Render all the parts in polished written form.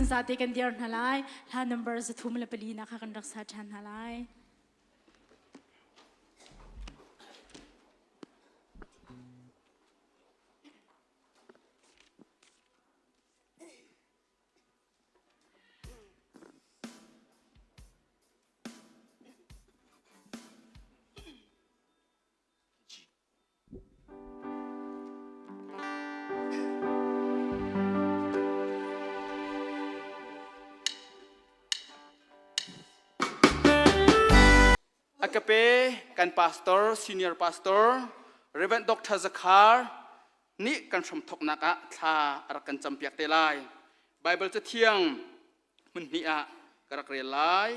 zate kan dir hna lai. Hla number 304 na kha kan rak sa ṭhan hna lai. A ka pe kan pastor, senior pastor, Reverend Dr. Zakhar nih kan hramthoknak ah thla a rak kan campiak te lai. Bible cathiang hmun hnih ah ka rak rel lai.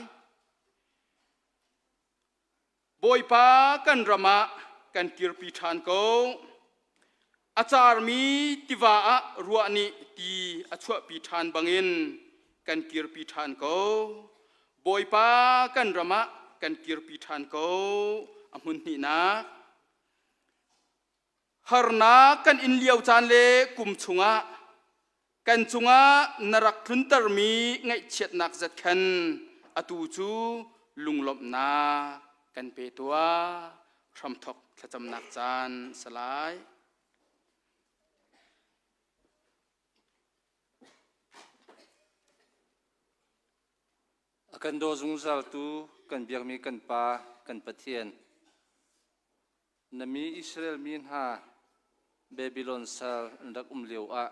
Bawipa kan ram ah kan kirpi ṭhan ko. A carmi tiva ah ruah nih ti a chuahpi ṭhan bangin kan kirpi ṭhan ko. Bawipa kan ram ah kan kirpi ṭhan ko. A hmun hnihnak. Harnak kan in lio caan le kum chungah kan cungah na rak tluntermi ngaihchiatnak zat khan atu cu lunglawmhnak kan pe tuah. Hramthok thlacamnak caan salai. A kan daw zungzaltu kan biakmi kan Pa, kan Pathian. Na mi Israel mi hna Babylon sal an rak um lioah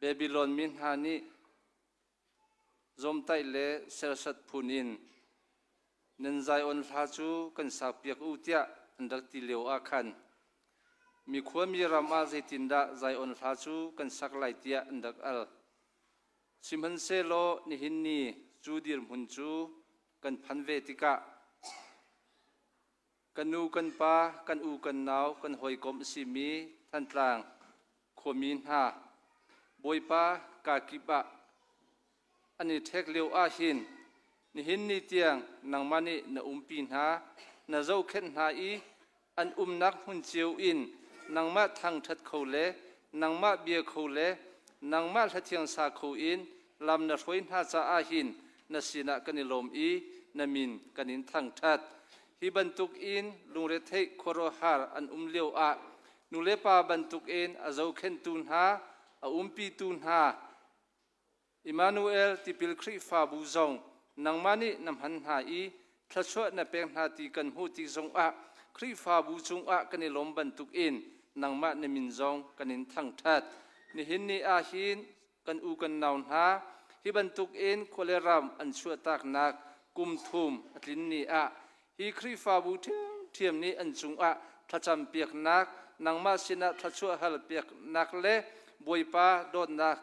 Babylon mi hna nih zawmtaih le sersat phun in nan Zion hla cu kan sakpiak u tiah an rak ti lioah khan mi khuami ram ah zeitindah Zion hla cu kan sak lai tiah an rak al. Sihmanhsehlaw nihin ni cu dirhmun cu kan phan ve tikah kan nu kan pa kan u kan nau kan hawikom a simi Thantlang khuami hna Bawipa kakip ah an i ṭhek lio ah hin nihin ni tiang nangmah nih na umpi hna na zohkhenh hna i an umnak hmun cio in nangmah thangṭhat kho le nangmah bia kho le nangmah hlathiang sa kho in lam na hruai hna caah hin na sinah kan i lawm i na min kan in thangṭhat. Hi bantuk in lungretheih khuaruahhar an um lio ah nulepa bantuk in a zohkhenhtu hna, a umpitu hna, Immanuel tipil Khrihfabu zong nangmah nih na hman hna i thluachuah na pek hna ti kan hmuh tik zongah Khrihfabu cungah kan i lawm bantukin nangmah na min zong kan in thangṭhat. Nihin ni ah hin kan u kan nau hna hi bantukin khua le ram an chuahtaknak kum thum a tlin ni ah hi Khrihfabu ṭhiamṭhiam nih an cungah thlacam piaknak nangmah sinah thluachuah hal piaknak le Bawipa dawtnak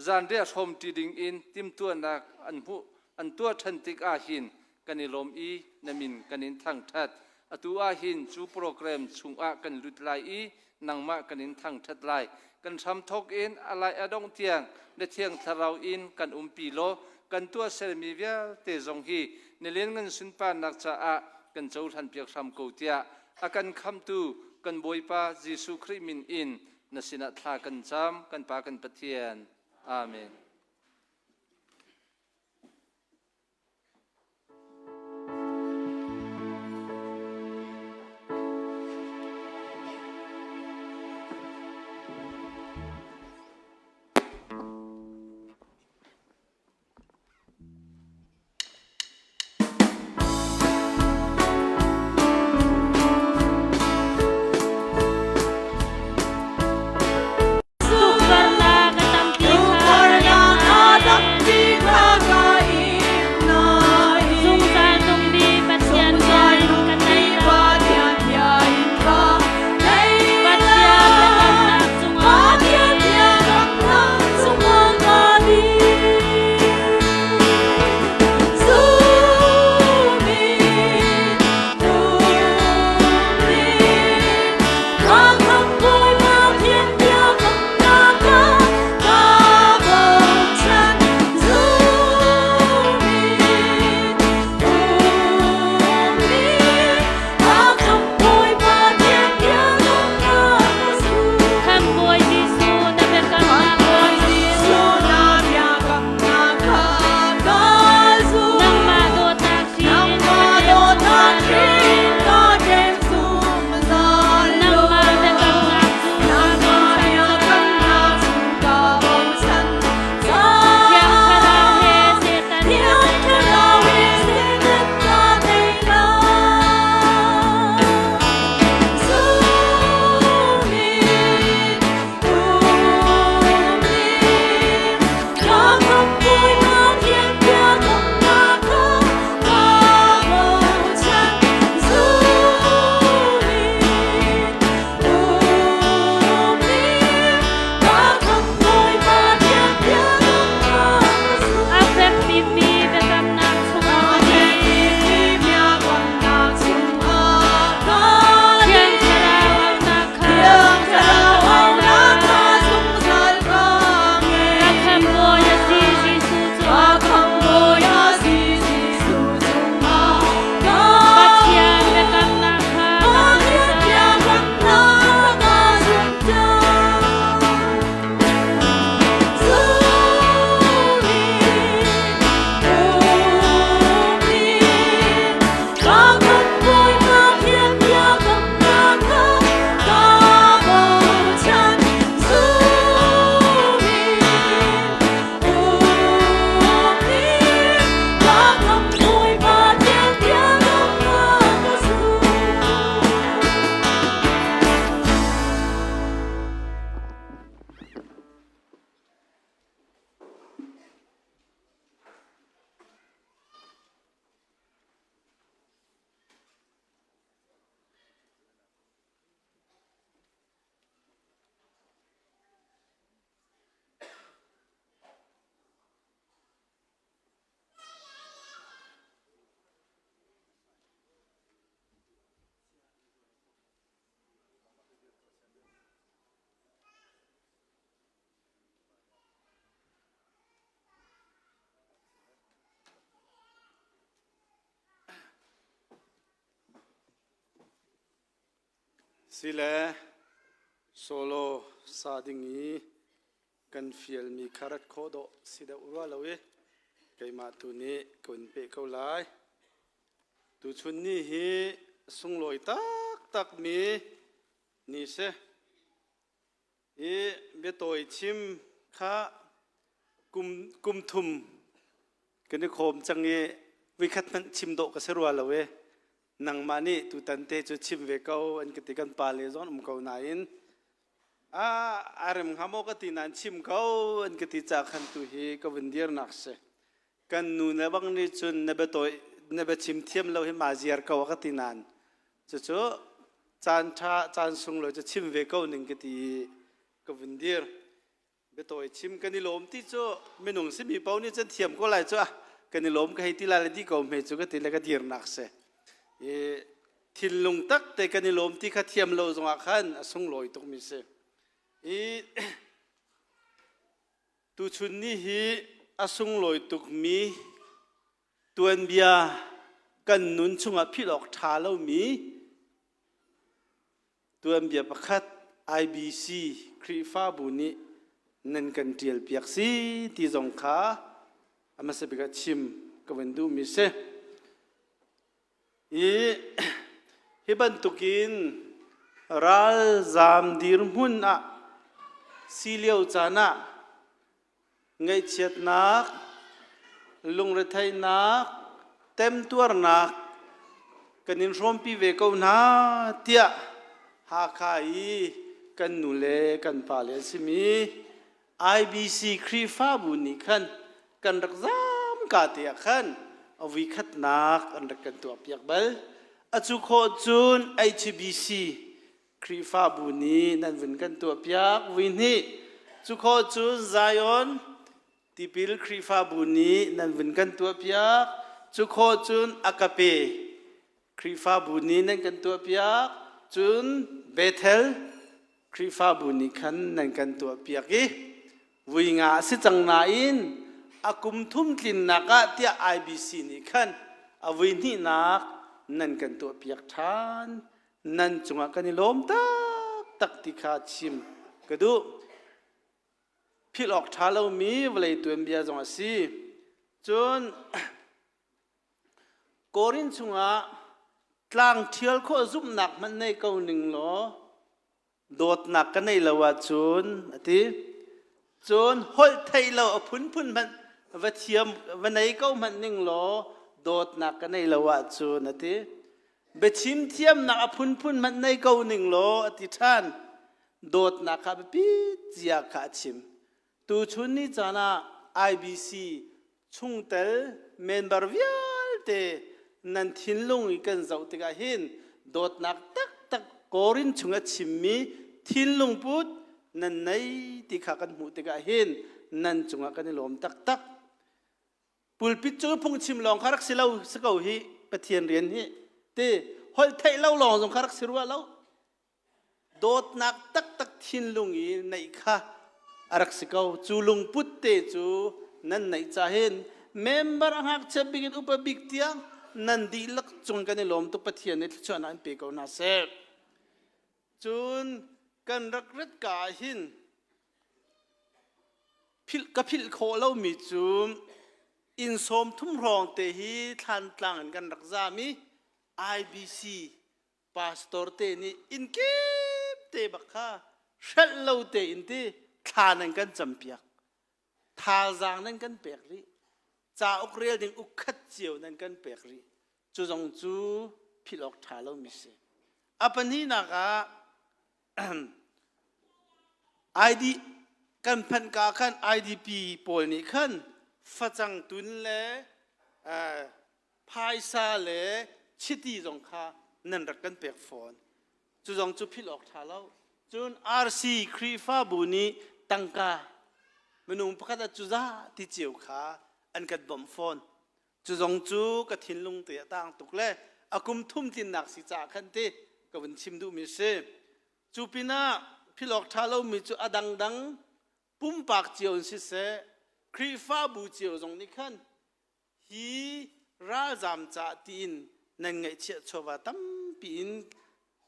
Zanriah hrawmṭi dingin timhtuahnak an hmuh an tuah ṭhan tik ahhin kan i lawm i na min kan in thangṭhat. Atu ahhin cu program chungah kan lut lai i nangmah kan in thangṭhat lai. Kan hramthawk in a lai a dongh tiang na Thiang Thlarau in kan umpi law kan tuahsermi vialte zong hi na lianngan sunparnak caah kan cohlanpiak hram ko tiah a kan khamhtu kan Bawipa Jesuh Khrih min in na sinah thla kan cam kan Pa kan Pathian. Amen. Tukforhnak a tampi kha. Sile solo sa ding i kan fialmi kha rat khawh dawh si deuh rua lo i keimah tu nih ka un peh ko lai. Tuchun ni hi sunglawi taktakmi ni si. I biatawi chim kha kum kum thum kan i khawm cang i voikhat hmanh chim dawh ka si rua lo i nangmah nih tutan te cu chim ve ko an ka ti. Kan pa le zong um ko nain a a rem hnga maw ka ti nain chim ko an ka ti ca khan tu hi ka vun dirnak si. Kan nu le bang nih cun na biatawi na biachim thiam lo hi ma ziar ko a ka ti nain cucu caan ṭha caan sunglawi cu chim ve ko ning ka ti i ka vun dir. Biatawi chim kan i lawm ti cu minung simi paoh nih cun thiam ko lai cu ah kan i lawm ka hei ti lai le di ko hme cu ka ti le ka dirnak si. I thinlung tak te kan i lawm ti kha thiam lo zongah khan a sunglawi tukmi si. I tuchun ni hi a sunglawi tukmi tuanbia kan nun chungah philh awk ṭha lomi Tuanbia pakhat IBC Khrihfabu nih nan kan ṭialpiak si ti zong kha a hmasa bik ah chim ka van duhmi si. I hi bantukin ralzaam dirhmun ah si lio caan ah Ngaihchiatnak, lungretheihnak, temtuarnak kan in hrawmpi ve ko hna tiah Hakha i kan nu le kan pale an simi IBC Khrihfabu nih khan kan rak zaam ka te ah khan a vuikhatnak an rak kan tuahpiak bal. A cu khawh cun HBC Khrihfabu nih nan vun kan tuahpiak vui hnih. Cu khawh cun Zion tipil Khrihfabu nih nan vun kan tuahpiak. Cu khawh cun Agape Khrihfabu nih nan kan tuahpiak. Cun Bethel Khrihfabu nih khan nan kan tuahpiak i vui nga a si cang nain a kum thum tlinnak ah tiah IBC nih khan a vui hnihnak nan kan tuahpiak ṭhan. Nan cungah kan i lawm taktak ti kha chim ka duh. Philh awk ṭha lomi vawlei tuanbia zong a si. Cun Korin chungah tlang ṭhial khawh zumhnak hmanh nei ko ning law dawtnak ka neih lo ahcun a ti. Cun holh theih lo a phunphun hmanh va thiam va nei ko hmanh ning law dawtnak ka neih lo ahcun a ti. Biachim thiamnak a phunphun hmanh nei ko ning law a ti ṭhan. Dawtnak kha biapi cia kha a chim. Tuchun ni caan ah IBC chungtel member vialte nan thinlung i kan zoh tikah hin dawtnak taktak Korin chung a chimmi thinlung put nan nei ti kha kan hmuh tikah hin nan cungah kan i lawm taktak. Pulpit cu phungchim lawng kha rak si lo si ko hi Pathian rian hi ti holh theih lo lawng zong kha rak si rua lo. Dawtnak taktak thinlung i neih kha a rak si ko. Cu lungput te cu nan neih ca hin member a ngakchia bik in upa bik tiang nan dihlak cung kan i lawm tuk. Pathian nih thluachuahnak in pe ko hna seh. Cun kan rak rat ka ah hin philh ka philh khawh lomi cu inn 30 hrawng te hi Thlantlang in kan rak zaam i IBC pastor te nih inn kip te bak kha hrelh lo tein ti thla nan kan campiak, thazaang nan kan pek rih, cauk rel ding ukkhat cio nan kan pek rih. Cu zong cu philh awk ṭha lomi si. A pahnihnak ah ID kan phanh ka khan IDP pawl nih khan facang tun le phaisa le chiti zong kha nan rak kan pek fawn. Cu zong cu philh awk ṭha lo. Cun RC Khrihfabu nih tangka minung pakhat ah cuza ti cio kha an kan bawmh fawn. Cu zong cu ka thinlung te a tang tuk le a kum thum tlinnak si caah khan ti ka vun chim duhmi si. Cu pinah philh awk ṭha lomi cu a dangdang pumpak cio in siseh Khrihfabu cio zong nih khan hi ralzaam ca tiin nan ngaihchiah chawva tampi in.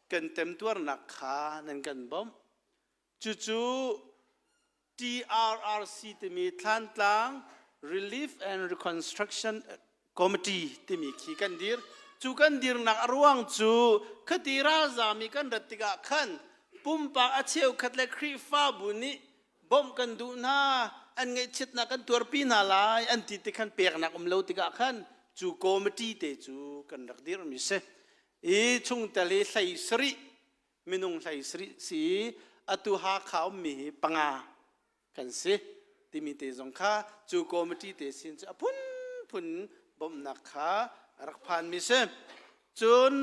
kan temtuarnak kha nan kan bawmh. Cucu TRRC timi Thlantlang Relief and Reconstruction Committee timi khi kan dir. Cu kan dirnak a ruang cu khati ralzam i kan rat tikah khan pumpak a cheukhat le Khrihfabu nih bawmh kan duh hna, an ngaihchiatnak kan tuarpi hna lai an ti ti khan peknak um lo tikah khan cu committee te cu kan rak dirmi si. I chungtel hi hlei sarih minung hlei sarih si atu Hakha ummi hi panga kan si timi te zong kha cu committee te sin cu a phunphun bawmhnak kha a rak phanmi si. Cun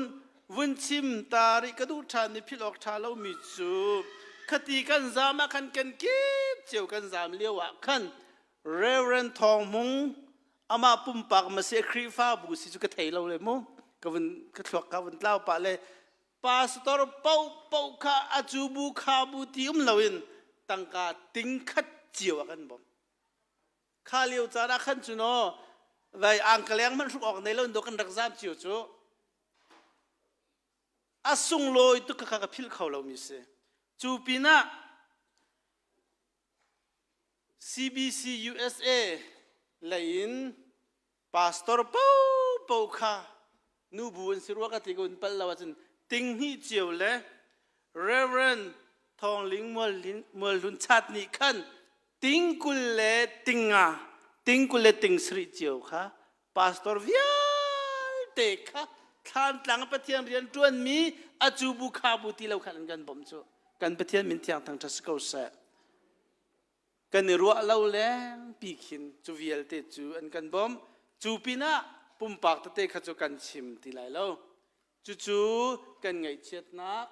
vun chim ta rih ka duh ṭhan mi philh awk ṭha lomi cu khati kan zaam ah khan kan kip cio kan zaam lio ah khan Reverend Thawng Hmung amah pumpak mase Khrihfabu si cu ka thei lo le mu ka vun ka thluak ka vun tlau pah le pastor paohpaoh kha a cu bu kha bu ti um loin tangka ting khat cio a kan bawmh. Kha lio caan ah khan cu no vai angkaleng hmanh hruk awk nei lo do kan rak zam cio cu a sunglawi tuk kha ka philh kho lomi si. Cu pinah CBC USA lei in pastor popo kha nubu an si rua ka ti ko in pal lo ahcun ting hnih cio le Reverend Thawng Ling Mualhlun Chat nih khan ting 20 le ting nga ting 20 le ting sarih cio kha pastor vialte kha thlantlang Pathian rian ṭuanmi a cu bu kha bu ti lo khan an kan bawmh cu kan Pathian min thiang thangṭhat si ko seh. Kan i ruah lo lengpi khin cu vialte cu an kan bawmh. Cu pinah pumpak tete kha cu kan chim ti lai lo. Cucu kan ngaihchiatnak,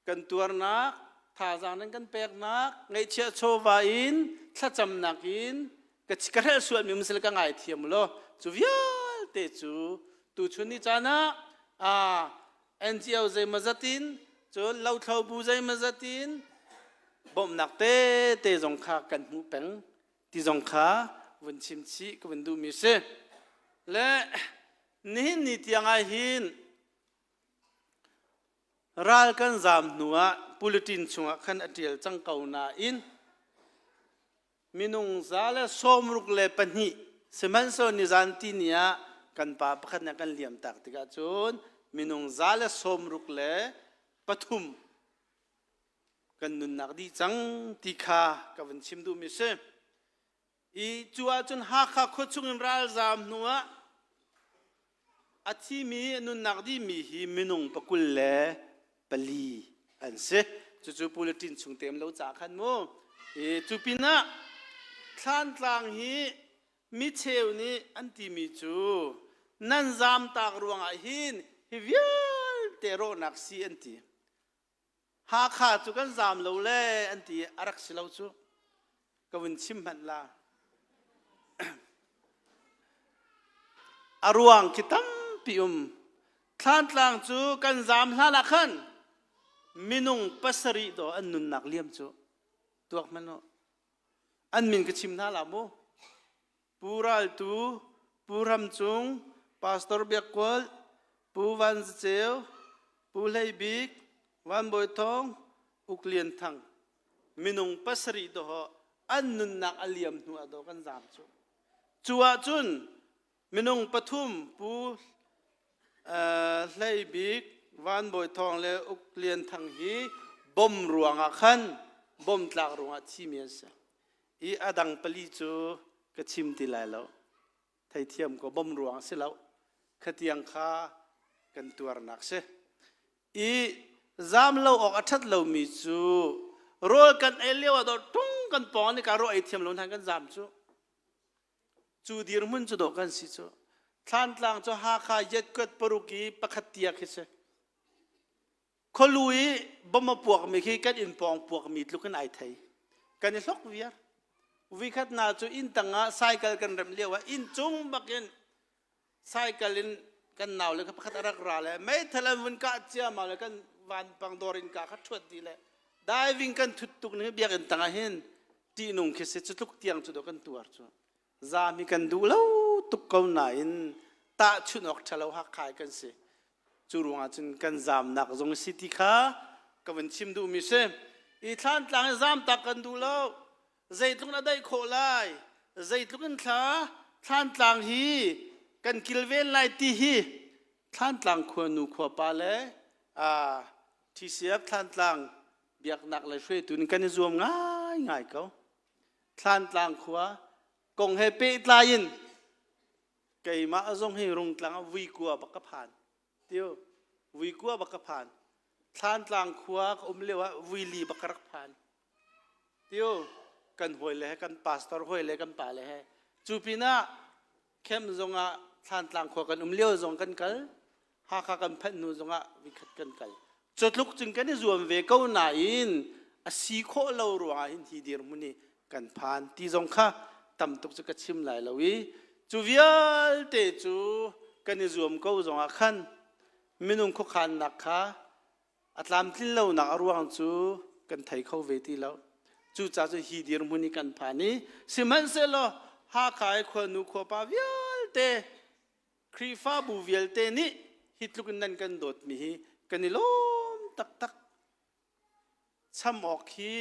kan tuarnak, thazaang nan kan peknak, ngaihchiah chawva in, thlacamnak in ka ka hrelh sualmi um sila ka ngaithiam law cu vialte cu tuchun ni caan ah ah NGO zeimawzat in cun lothlo bu zeimawzat in bawmhnak tete zong kha kan hmuh peng ti zong kha vun chim chih ka vun duhmi si. Le nihin ni tiang ah hin ral kan zaam hnu ah bulletin chungah khan a ṭial cang ko nain minung 162 sihmanhsehlaw nizan tini ah kan pa pakhat nih a kan liam tak tikah cun minung 163 kan nunnak dih cang ti kha ka vun chim duhmi si. I cu ahcun Hakha khua chungin ralzaam hnu ah A thimi a nunnak dihmi hi minung 24 an si. Cucu bulletin chung te um lo caah khan mu. I cu pinah Thlantlang hi micheu nih an timi cu nan zamtak ruangah hin hi vialte rawhnak si an ti. Hakha cu kan zaam lo le an ti a rak si lo cu. Ka vun chim hmanh la. A ruang khi tampi um. Thlantlang cu kan zaam hlan ah khan minung pasarih dawh an nunnak liam cu tuak hmanh u. An min ka chim hna la mu. Pu Ral Tu, Pu Ram Cung, Pastor Biak Kual, Pu Van Za Ceu, Pu Hlei Bik, Van Bawi Thawng, Uk Lian Thang. Minung pasarih dawh an nunnak a liam hnu ah dawh kan zaam cu. Cu ahcun minung pathum Pu Hlei Bik, Van Bawi Thawng le Uk Lian Thang hi bom ruangah khan bom tlak ruangah thimi an si. I a dang pali cu ka chim ti lai lo. Theithiam ko bom ruang si lo. Khatiang kha kan tuarnak si. I zam lo awk a ṭhat lomi cu rawl kan ei lio ah dawh tung kan pawng ni ka rawl ei thiam lo hna kan zam cu. Cu dirhmun cu dawh kan si cu. Thlantlang cu Hakha yetkuat paruk i pakhat tia khi si. Khualu i bom a puakmi khi kan inn pawng puakmi tluk in ai thei. Kan i hlok viar. Vikhat na cu inn tangah cycle kan remh lio ah inn cung bakin cycle in kan nau le pakhat a rak ra le meithal an vun kah ciammam le kan vanpang dawr in ka kha ṭhuat dih le diving kan thut tuk ning biakinn tangah hin ṭihnung khi si cu tluk tiang cu do kan tuar cu zami kan duh lo tuk ko nain tahchunh awk ṭhalo hakkai kan si. Cu ruangah cun kan zamnak zong si ti kha ka vun chim duhmi si. I Thlantlang i zamtak kan duh lo. Zeitluk in a daih khawh lai? Zeitluk in thla Thlantlang hi kan kilven lai ti hi Thlantlang khuanu khuapa le TCF Thlantlang biaknak le hruaitu nih kan i zuam ngaingai ko. Thlantlang khua kong he pehtlai in keimah zong hi Rungtlang ah vuikua bak ka phan. Tiu vuikua bak ka phan. Thlantlang khua ka um lio ah vuili bak ka rak phan. Tiu kan hawi le he kan pastor hawi le kan pa le he. Cu pinah camp zongah Thlantlang khua kan um lio zong kan kal. Hakha kan phanh hnu zongah vikhat kan kal. Cutluk cun kan i zuam ve ko nain a si khawh lo ruangah hin hi dirhmun hi kan phan ti zong kha tam tuk cu ka chim lai lo i cu vialte cu kan i zuam ko zongah khan minung khuakhannak kha a tlamtlin lonak a ruang cu kan thei kho ve ti lo. Cucaah cu hi dirhmun i kan phan i sihmanhsehlaw Hakha i khuanu khuapa vialte Khrihfabu vialte nih hi tluk in nan kan dawtmi hi kan i lawm taktak. Cham awk hi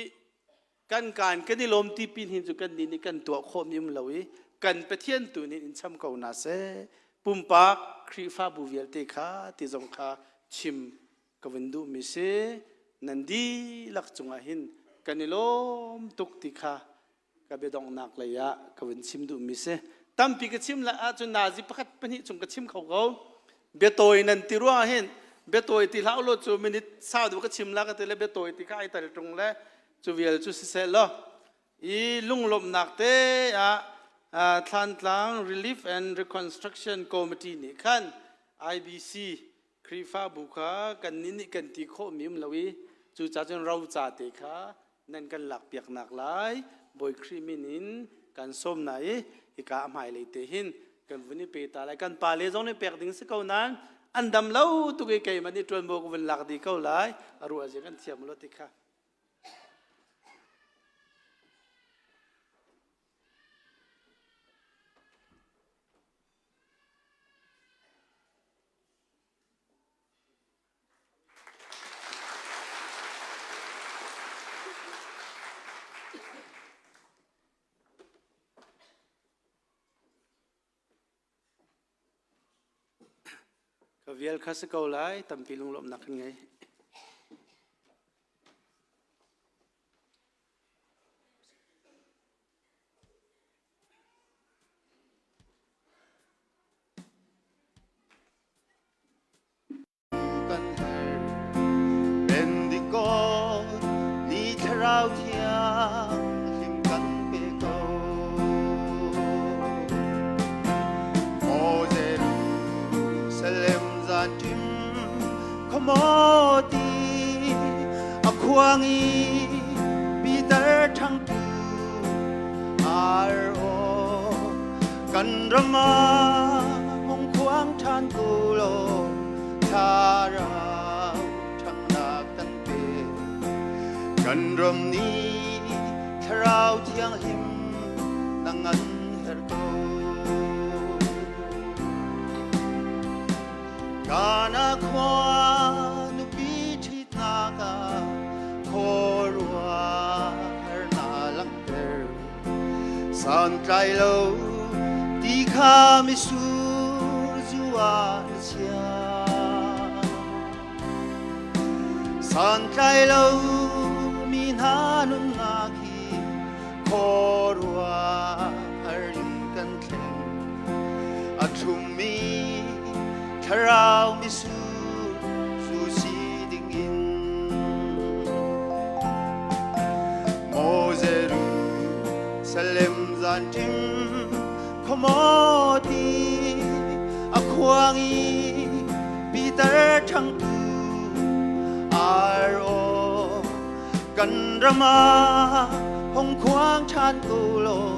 kan kaan kan i lawm ti pin hin cu kan nih nih kan tuah khawhmi um lo i kan Pathian tu nih in cham ko na seh. Pumpak Khrihfabu vialte kha ti zong kha chim ka vun duhmi si. Nan dihlak cungah hin kan i lawm tuk ti kha ka biadonghnak lei ah ka vun chim duhmi si. Tampi ka chim la ahcun nazi pakhat pahnih chung ka chim kho ko. Biatawi nan ti ruangah hin biatawi ti hlah ulaw cu minute sau deuh ka chim la ka ti le biatawi ti kha ai tal ṭung le cu vial cu siseh law i lunglawmhnak te ah Thlantlang Relief and Reconstruction Committee nih khan IBC Khrihfabu kha kannih nih kan ti khawhmi um lo i cucaah cun roca te kha nan kan lakpiaknak lai Bawi Khrih min in kan sawm na i hika a hmailei te hin kan vun i pe ta lai. Kan pale zong nih pek ding si ko nain an dam lo tuk i keimah nih ṭuanvo ka vun lak dih ko lai. A ruah zia kan thiam lo ti kha. Ka vial kha si ko lai, tampi lunglawmhnak kan ngei. Kan herh Pentecost ni thlarau thiang hlim kan pe ko. Maw Jerusalem zan ṭim khuamaw ti a khuang i Peter ṭhangtu ar aw kan ram ah hung khuang ṭhan ko law thlarau ṭhangnak kan pe. Kan ram nih thlarau thianghlim na ngan her ko. Kana khua nupi ṭhitnak ah khuaruah harnak langhter. Santlai lo ti kha mitsur zu ah na chiah. Santlai lo mi hna nunnak hi khuaruah har in kan thleng. A thlummi thlarau mitsur zu si dingin. Maw Jerusalem zanṭim khuamaw ti a khuang i Peter ṭhangtu ar aw kan ram ah hung khuang ṭhan ko law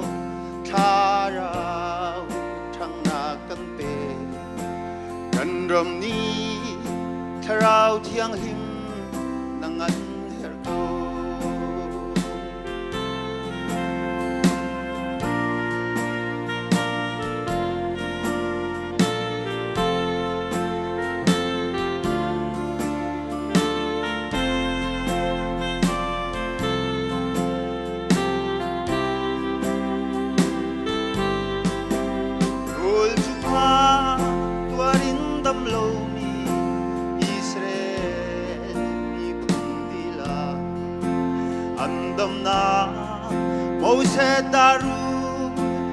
thlarau ṭhangnak kan pe. Kan ram nih thlarau thianghlim na ngan herh ko. An damnak Moses daru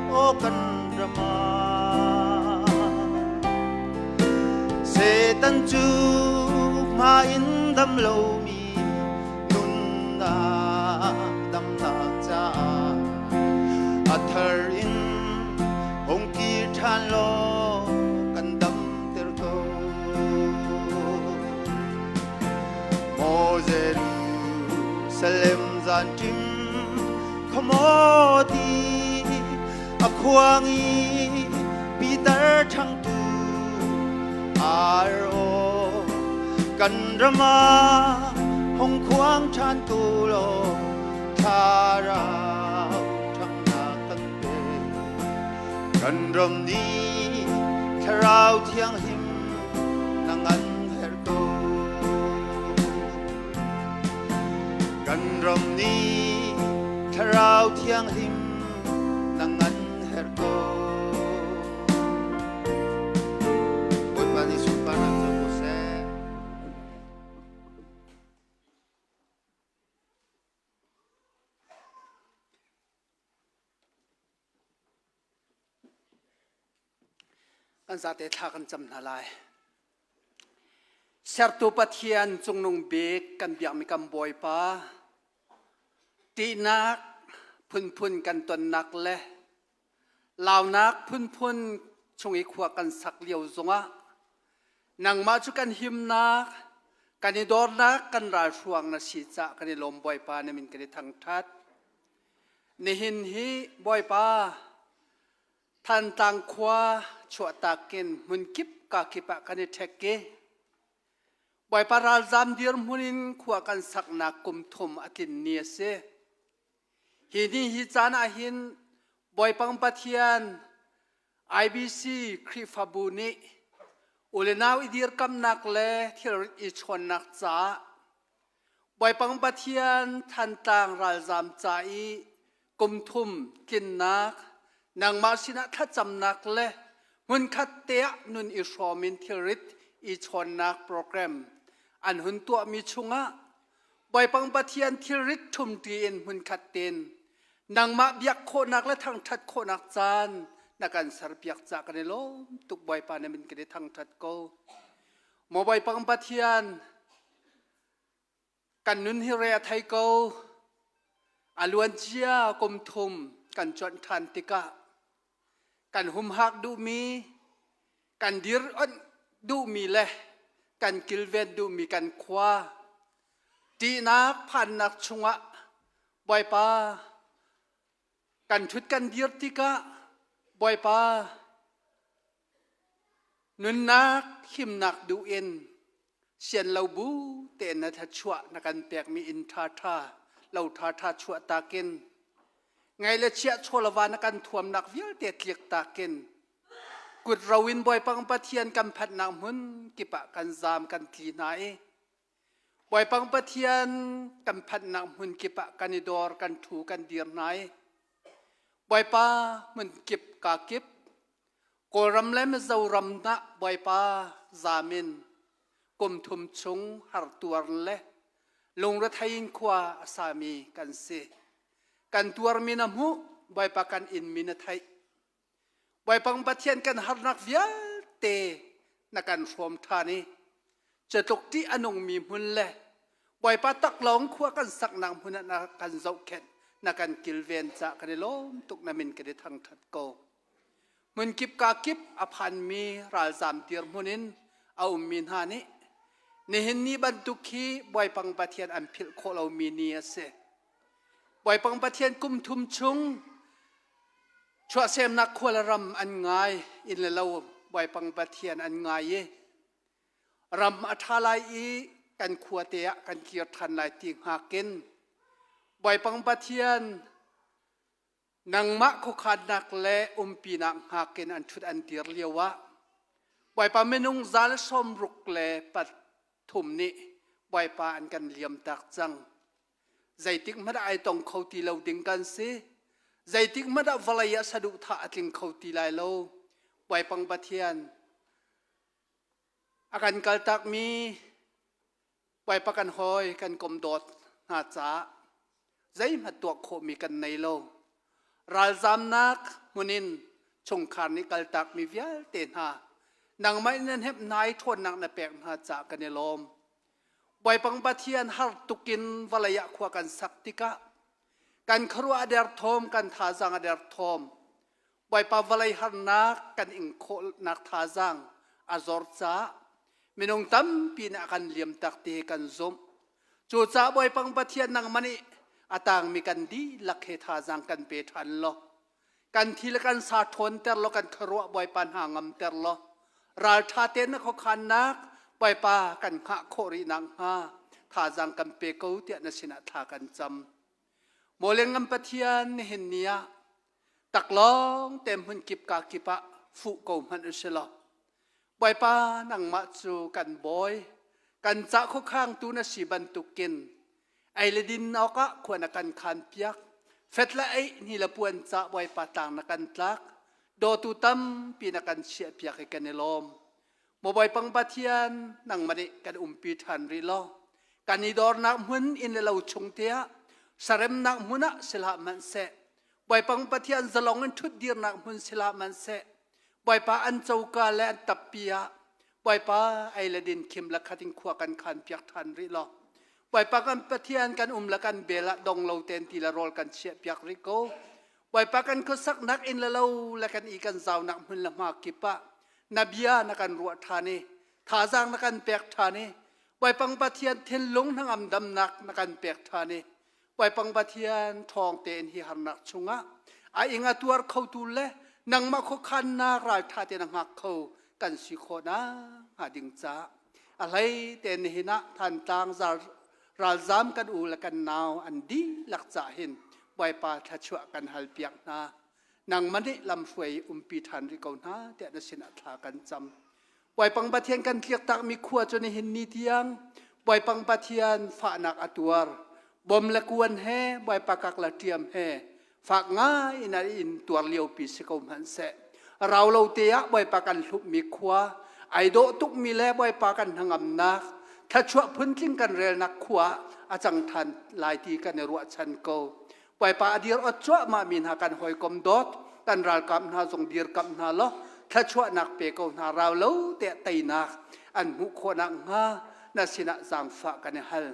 o kan rama. Satan cu hma in dam lomi nunnak damnak caah a thar in hung kir ṭhan law kan damter ko. Maw Jerusalem zanṭim khuamaw ti a khuang i Peter ṭhangtu ar aw kan ram ah hung khuang ṭhan tu law thlarau ṭhangnak kan pe. Kan ram nih thlarau thianghlim na ngan her ko. Kan ram nih thlarau thianghlim na ngan her ko. Bawipa nih sunparnak co ko seh. Kan zate thla kan cam hna lai. Sertu Pathian cungnung bik kan biakmi kan Bawipa, ṭihnak phunphun kan tonnak le launak phunphun chung i khua kan sak lio zongah nangmah cu kan himnak, kan i dornak, kan ralhruang na si cah kan i lawm Bawipa na min kan i thangṭhat. Nihin hi Bawipa Thantlang khua chuahtak in hmunkip kakip ah kan i ṭhek i Bawipa ralzam dirhmun in khua kan saknak kum thum a tlin ni a si. Hi ni hi caan ah hin Bawipang Pathian IBC Khrihfabu nih u le nau i dirkamnak le thilrit i chawnnak caah Bawipa Pathian Thantlang ralzam ca i kum thum tlinnak, nangmah sinah thlacamnak le hmunkhat te ah nun i hrawm in thilrit i chawnnak program an hun tuahmi chungah Bawipa Pathian thilrit ṭhumṭi in hmunkhat tein nangmah biak khawhnak le thangṭhat khawhnak caan na kan serpiak ca kan i lawm tuk Bawipa na min kan i thangṭhat ko. Maw Bawipa Pathian Kan nun hi re a thei ko. A luancia kum thum kan cuanh ṭhan tikah kan humhak duhmi, kan dir onh duhmi le kan kilven duhmi kan khua ṭihnak phannak chungah Bawipa kan ṭhut kan dir tikah Bawipa Nunnak himnak duh in sian lo bu tein na thluachuah na kan pekmi inn ṭhaṭha lo ṭhaṭha chuah takin ngai le chiah chawlava na kan thuamnak vialte tlik takin kut ro in Bawipa Pathian kan phanhnak hmun kip ah kan zaam kan tli hna i Bawipa Pathian kan phanhnak hmun kip ah kan i dor kan ṭhu kan dir hna i Bawipa hmun kip ka kip Kawlram le Mizoram dah Bawipa zaam in kum thum chung hartuar le lungrethei in khua a sami kan si. Kan tuarmi na hmuh, Bawipa kan inmi na theih. Bawipa Pathian kan harnak vialte na kan hrawm ṭhan i cutluk ṭih a nungmi hmun le Bawipa taklawng khua kan saknak hmun ah na kan zohkhenh, na kan kilven cah kan i lawm tuk na min kan i thangṭhat ko. Hmunkip kakip a phanmi ralzam dirhmun in a ummi hna nih nihin ni bantuk hi Bawipa Pathian an philh khawh lomi ni a si. Bawipa Pathian kum thum chung chuahsemnak khua le ram an ngai, inn le lo Bawipa Pathian an ngai i ram a ṭha lai i kan khua te ah kan kir ṭhan lai ti hngak in Bawipa Pathian Nangmah khuakhannak le umpinak hngak in an ṭhut an dir lio ah Bawipa minung zal 63 nih Bawipa an kan liamtak cang. Zeitik hmanh ah ai tong kho ti lo ding kan si. Zeitik hmanh ah vawlei ah saduhthah a tling kho ti lai lo. Bawipa Pathian a kan kaltakmi Bawipa kan hawi kan kom dawt hna caah. Zeihmanh tuah khawhmi kan nei lo. Ralzamnak hmun in chungkhar nih kaltakmi vialte hna nangmah in na hnemh hna i ṭhawnnak na pek hna caah kan i lawm. Bawipa Pathian har tukin vawlei ah khua kan sak tikah kan khuaruah a derthawm, kan thazaang a derthawm. Bawipa vawlei harnak kan ing khawhnak thazaang a zor caah minung tampi nih a kan liamtak ti hi kan zumh. Cucaah Bawipa Pathian nangmah nih a tangmi kan dihlak he thazaang kan pe ṭhan law kan thi le kan sa ṭhawnter law kan khuaruah Bawipa hna ngamter law ralṭha tein na khuakhannak Bawipa kan hngah khawh rih nakhnga thazaang kan pe ko tiah na sinah thla kan cam. Mawlengam Pathian nihin ni ah taklawng te hmun kip ka kip ah fuh ko hmanh u si law Bawipa nangmah cu kan bawi kan cah khuakhangtu na si bantukin ei le din awkah khua na kan khan piak fet le ei ni le puan cah Bawipa tlang na kan tlak dawtu tampi na kan chiah piak i kan i lawm Maw Bawipa Pathian nangmah nih kan umpi ṭhan rih law kan i dornak hmun inn le lo chung tiah saremnak hmun ah si hlah hmanhseh Bawipa Pathian zalong in ṭhutdirnak hmun si hlah hmanhseh Bawipa an coka le an tappi ah Bawipa ei le din khim le khat in khua kan khan piak ṭhan rih law Bawipa kan Pathian kan um le kan bel ah dong lo tein ti le rawl kan chiah piak rih ko Bawipa kan khuasaknak inn le lo le kan i kan zaunak hmun le hma kip ah na bia na kan ruah ṭhan i thazaang na kan pek ṭhan i Bawipa Pathian thinlung hnangam damnak na kan pek ṭhan i Bawipa Pathian ṭhawng tein hi harnak chungah a ing a tuar khotu le nangmah khuakhannak ralṭha tein a hngak kho kan si khawh nakhnga ding caah a hlei tein nihin ah Thantlang ralzam kan u le kan nau an dihlak cah hin Bawipa thluachuah kan hal piak hna. Nangmah nih lamhruai umpi ṭhan rih ko hna tiah na sinah thla kan cam. Bawipa Pathian kan tliaktakmi khua cu nihin ni tiang Bawipa Pathian fahnak a tuar. Bom le kuan he Bawipa kak le ṭiam he fak ngai in a in tuar liopi si ko hmanhseh. Rau lo te ah Bawipa kan hlupmi khua, ai dawh tukmi le Bawipa kan hnangamnak, thluachuah phuntling kan relnak khua a cang ṭhan lai ti kan i ruahchan ko. Bawipa a dir ot cuahmah mi hna kan hawikom dawt kan ralkap hna zong dirkamh hna law thluachuahnak pe ko hna rau lo te teinak an hmuh khawh nakhnga na sinah zaangfah kan i hal.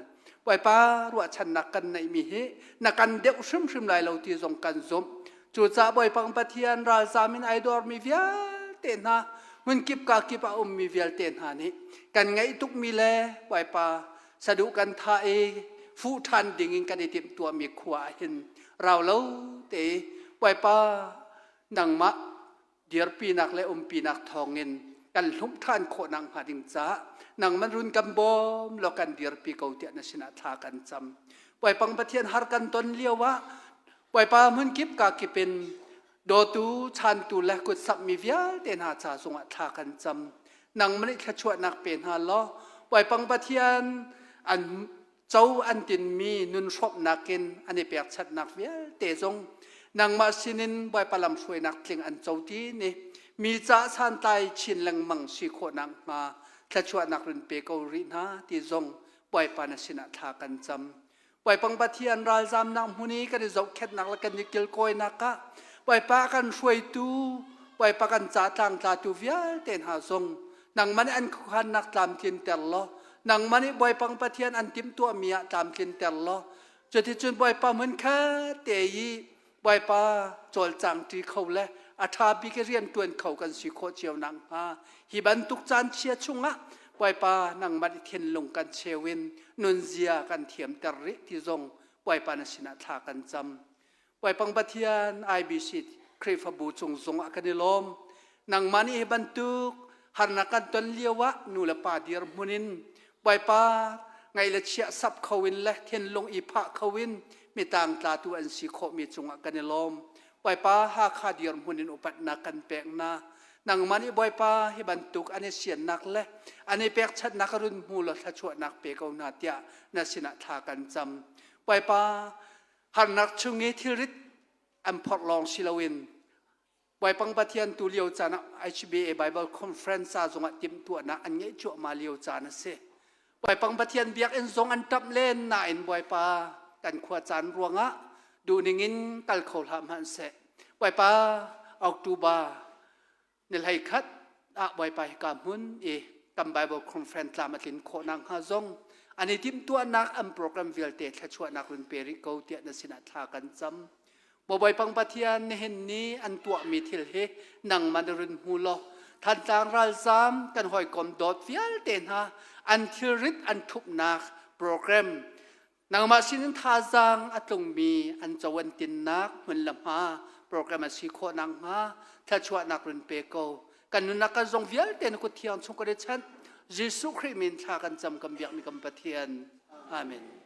Bawipa ruahchannak kan neihmi hi na kan deuh hrimhrim lai lo ti zong kan zumh. Cucaah Bawipa Pathian ralzam in ai dormi vialte hna hmunkip ka kip a ummi vialte hna nih kan ngaih tukmi le Bawipa saduh kan thah i fuh ṭhan dingin kan i timhtuahmi khua ah hin rau lo te Bawipa nangmah dirpinak le umpinak thawngin kan hlumh ṭhan khawh nakhnga ding caah nangman run kan bawm law kan dirpi ko tiah na sinah thla kan cam. Bawipa Pathian har kan ton lio ah Bawipa hmunkip ka kip in Dawtu, chantu le kutsamhmi vialte hna ca zongah thla kan cam. Nangmah nih thluachuahnak pe hna law, Bawipa Pathian an co an tinmi nun hrawmhnak in an i pekchanhnak vialte zong nangmah sinin Bawipa lamhruainak tling an co ti ni mi ca santlai chin lengmang si khawh nakhnga thluachuahnak run pe ko rih hna ti zong Bawipa na sinah thla kan cam. Bawipa Pathian ralzamnak hmun i kan i zohkhenhnak le kan i kilkawinak ah Bawipa kan hruaitu, Bawipa kan ca tlangtlatu vialte hna zong nangmah nih an khuakhannak tlamtlinter law nangmah nih Bawipa Pathian an timhtuahmi ah tlamtlinter law cuticun Bawipa hmun khat te i Bawipa cawlcangṭi kho le a ṭha bik i rianṭuan kho kan si khawh cio nakhnga hi bantuk caan chia chungah Bawipa nangmah i thinlung kan cheu in nunzia kan thiamter rih ti zong Bawipa na sinah thla kan cam. Bawipa Pathian IBC Khrihfabu cung zong ah kan i lawm. Nangmah nih hi bantuk harnak kan ton lio ah nu le pa dirhmun in Bawipa ngaih le chiah sap kho in le thinlung i phah kho in mi tlangtlatu an si khawhmi cungah kan i lawm. Bawipa Hakha dirhmun in upatnak kan pek na. Nangmah nih Bawipa hi bantuk an i siannak le an i pekchanhnak run hmu law thluachuahnak pe ko hna tiah na sinah thla kan cam. Bawipa harnak chung i thilrit an phorh lawng si loin Bawipa Pathian tu lio caan ah HBA Bible Conference ca zongah timhtuahnak an ngeih cuahmah lio caan a si. Bawipa Pathian biakinn zong an ṭamh len nain Bawipa. kan khua caan ruangah duhning in kal kho hlah hmanhseh. Bawipa October ni 11 ah Bawipa hika hmun i kan Bible Conference tlam a tlin khawh nakhnga zong an i timhtuahnak an program vialte thluachuahnak run pe rih ko tiah na sinah thla kan cam. Bawi Pang Pathian nihin ni an tuahmi thil hi nangmah na run hmu law Thantlang ralzaam kan hawikom dawt vialte hna an thilrit an thupnak program Nangmah sinin thazaang a tlungmi an co an tinnak hmun le hma program a si khawh nakhnga thluachuahnak run pe ko. Kan nunnak kan zong vialte na kut thiang chung kan i chanh. Jesuh Khrih min thla kan cam kan biakmi kan Pathian. Amen.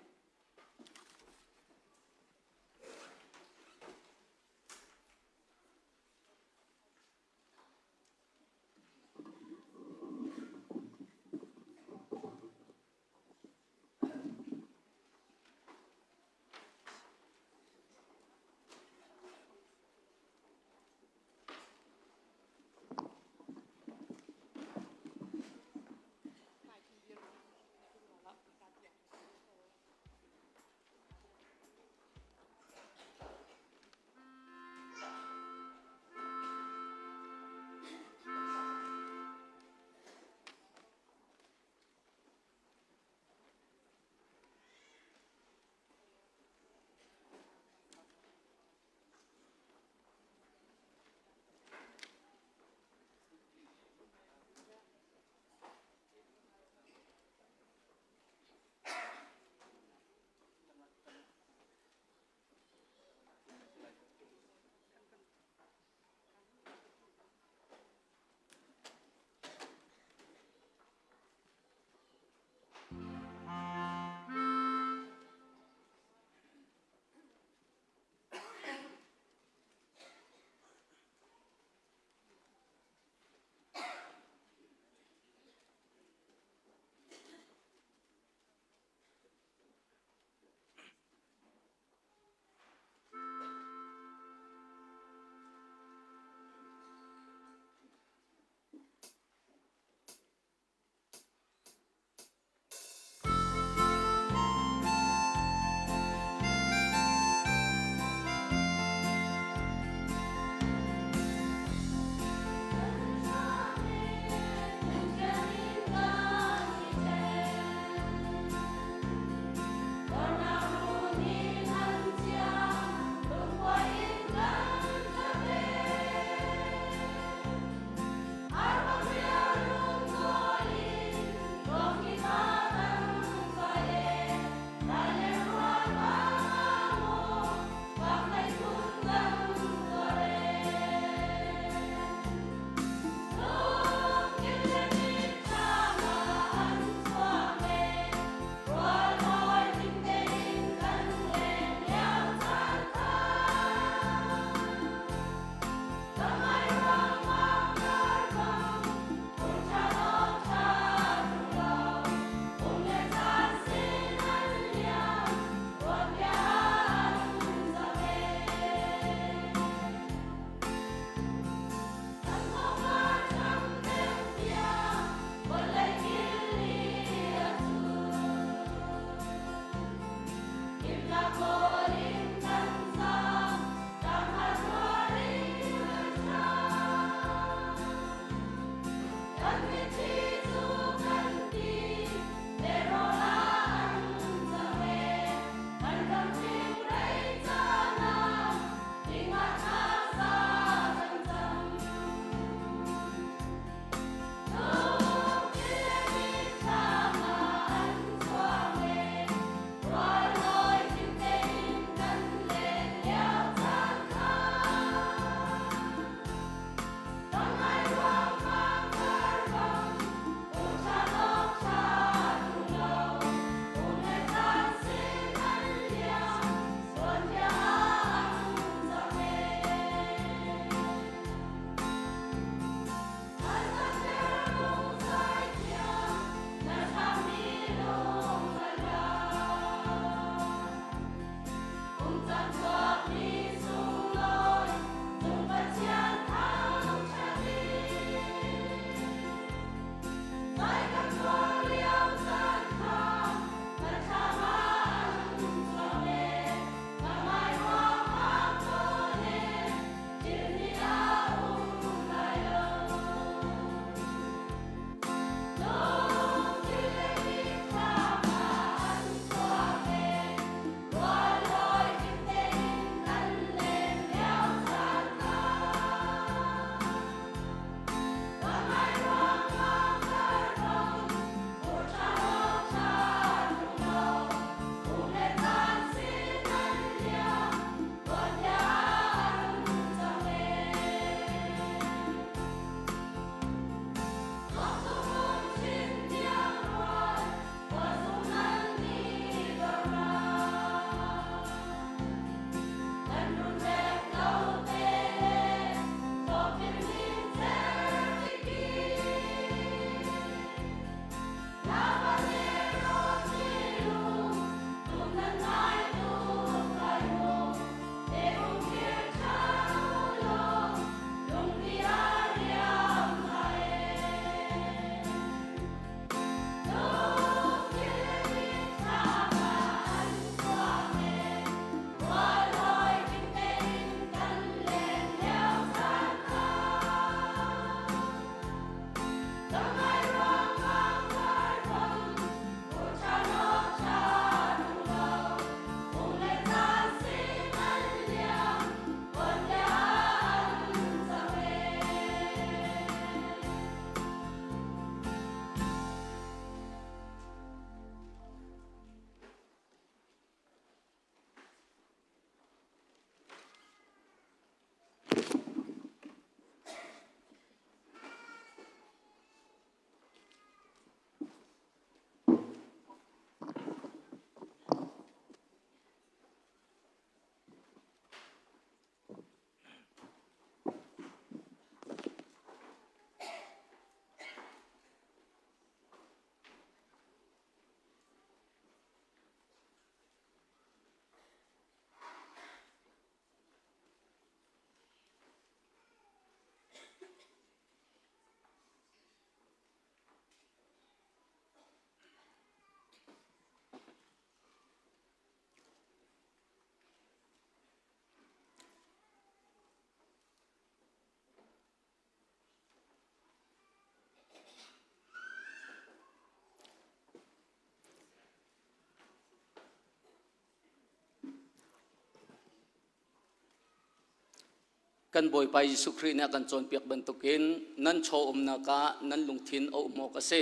Kan Bawipa Jesuh Khrih nih a kan cawnpiak bantukin nan chaw umnak ah nan lungthin a um awk a si.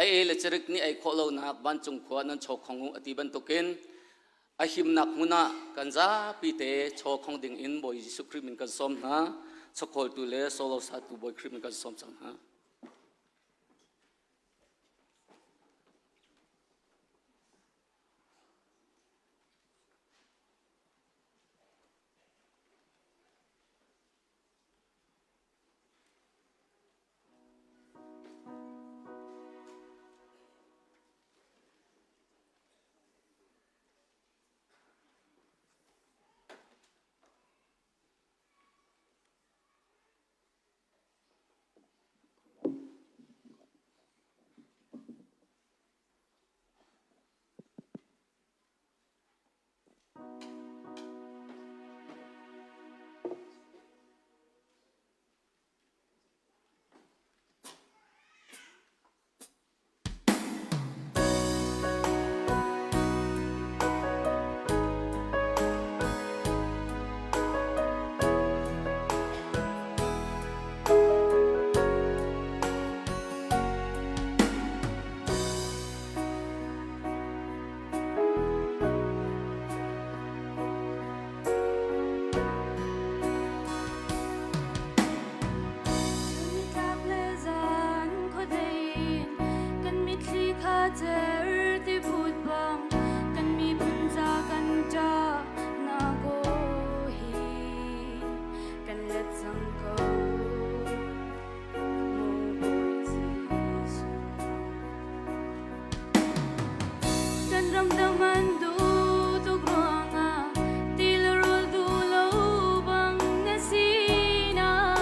A e le cirik nih ei khawh lonak vancung khua nan chaw khong u a ti bantukin a himnak hmun ah kan zapi te chaw khong ding in Bawi Jesuh Khrih min kan sawm hna. Chawkhawltu le solo satu Bawi Khrih min kan sawm cang hna. Chuntlak le zan khuadei in kan mitthli kha cer ti phut bang kan miphun ca kan ṭah na ko hi kan let cang ko maw Bawi Jesuh. Kan ram dam an duh tuk ruangah ti le rawl duh lo bang na sinak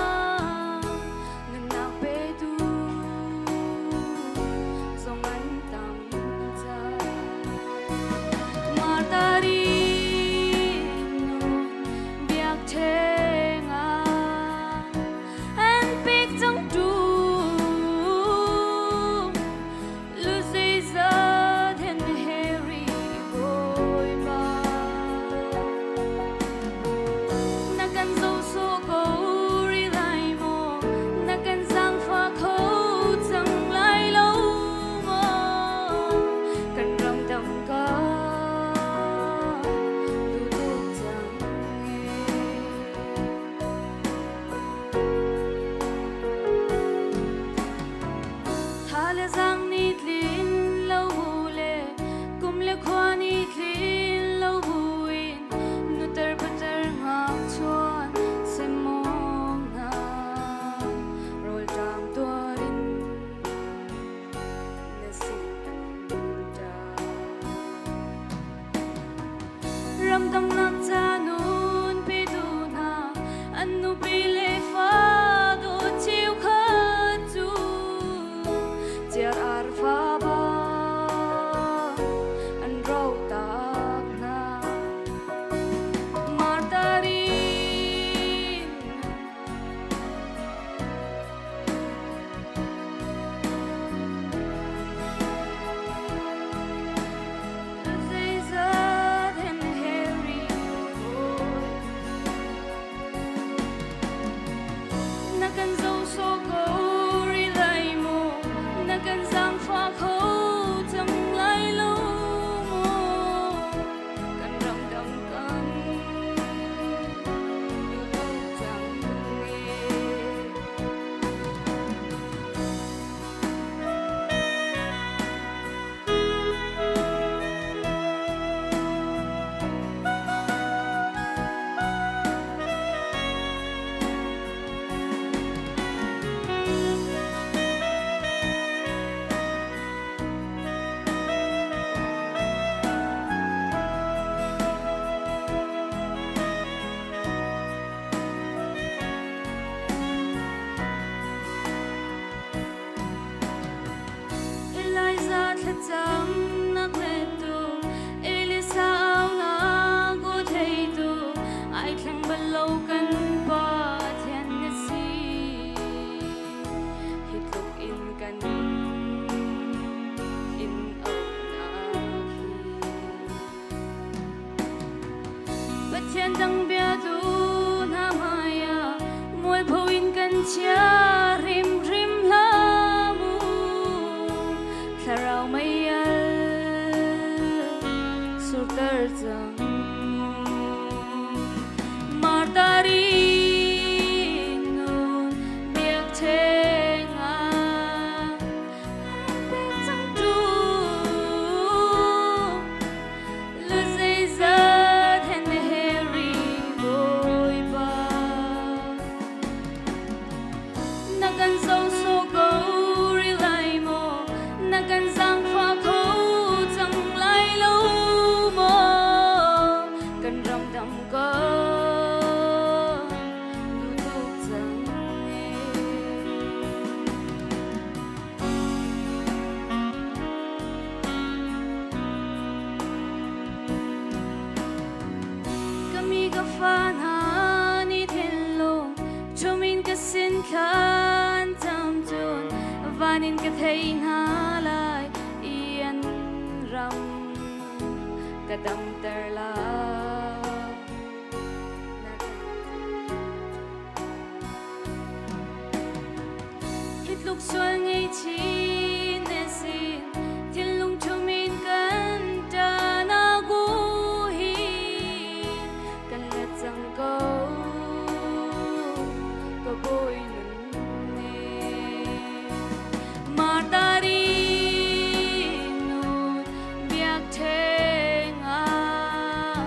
nunnak petu zong an tam cang. Martari nun biakṭheng ah an pek cang tu Zeizat hen Harry Bawipa Na kan zoh sawh ko rih lai maw Na kan zaangfah kho cang lai lo maw Kan ram dang ka duh tuk cang ee. Tha le zang nih tlin lo bu le kum le khua nih tlin lo buin nutar patar ngakchuan semmawng hna rawlṭam tuarin na sin an ṭap. Ramdangnak ca nun petu hna an nupi le fa dawt cheukhat cu chiar arfa bang an rotak hna. Martarin Zeizat hen Harry boy Na kan zoh sawh ko rih lai maw Na kan zaangfah kho cang lai lo maw Kan ram dang kan duh tuk cang ee. Elijah thlacamnak lettu Elisa aunak aw theitu ai thleng bal lo kan Pathian na si hi tluk in kan in auhnak hi Pathian dang biatu hna hmai ah chia hrimhrim hlah mu thlarau meial surter cang Martari nun biakṭheng ah pek cang tu lu zeizat hen Harry Bawipa na kan zohsawh ko rih lai maw na kan zaangfah kho cang lai lo maw kan ram dam ko duh tuk cang e. Ka mi ka fa hna nih thinlung chumin ka sin thlan cam cun van in ka thei hna lai i an ram ka damter lai. Hi tluk sual ngei na sin thinlung ṭhum in kan ṭahnak u hi kan let cang ko ka bawi nun nih Martari nun biakṭheng ah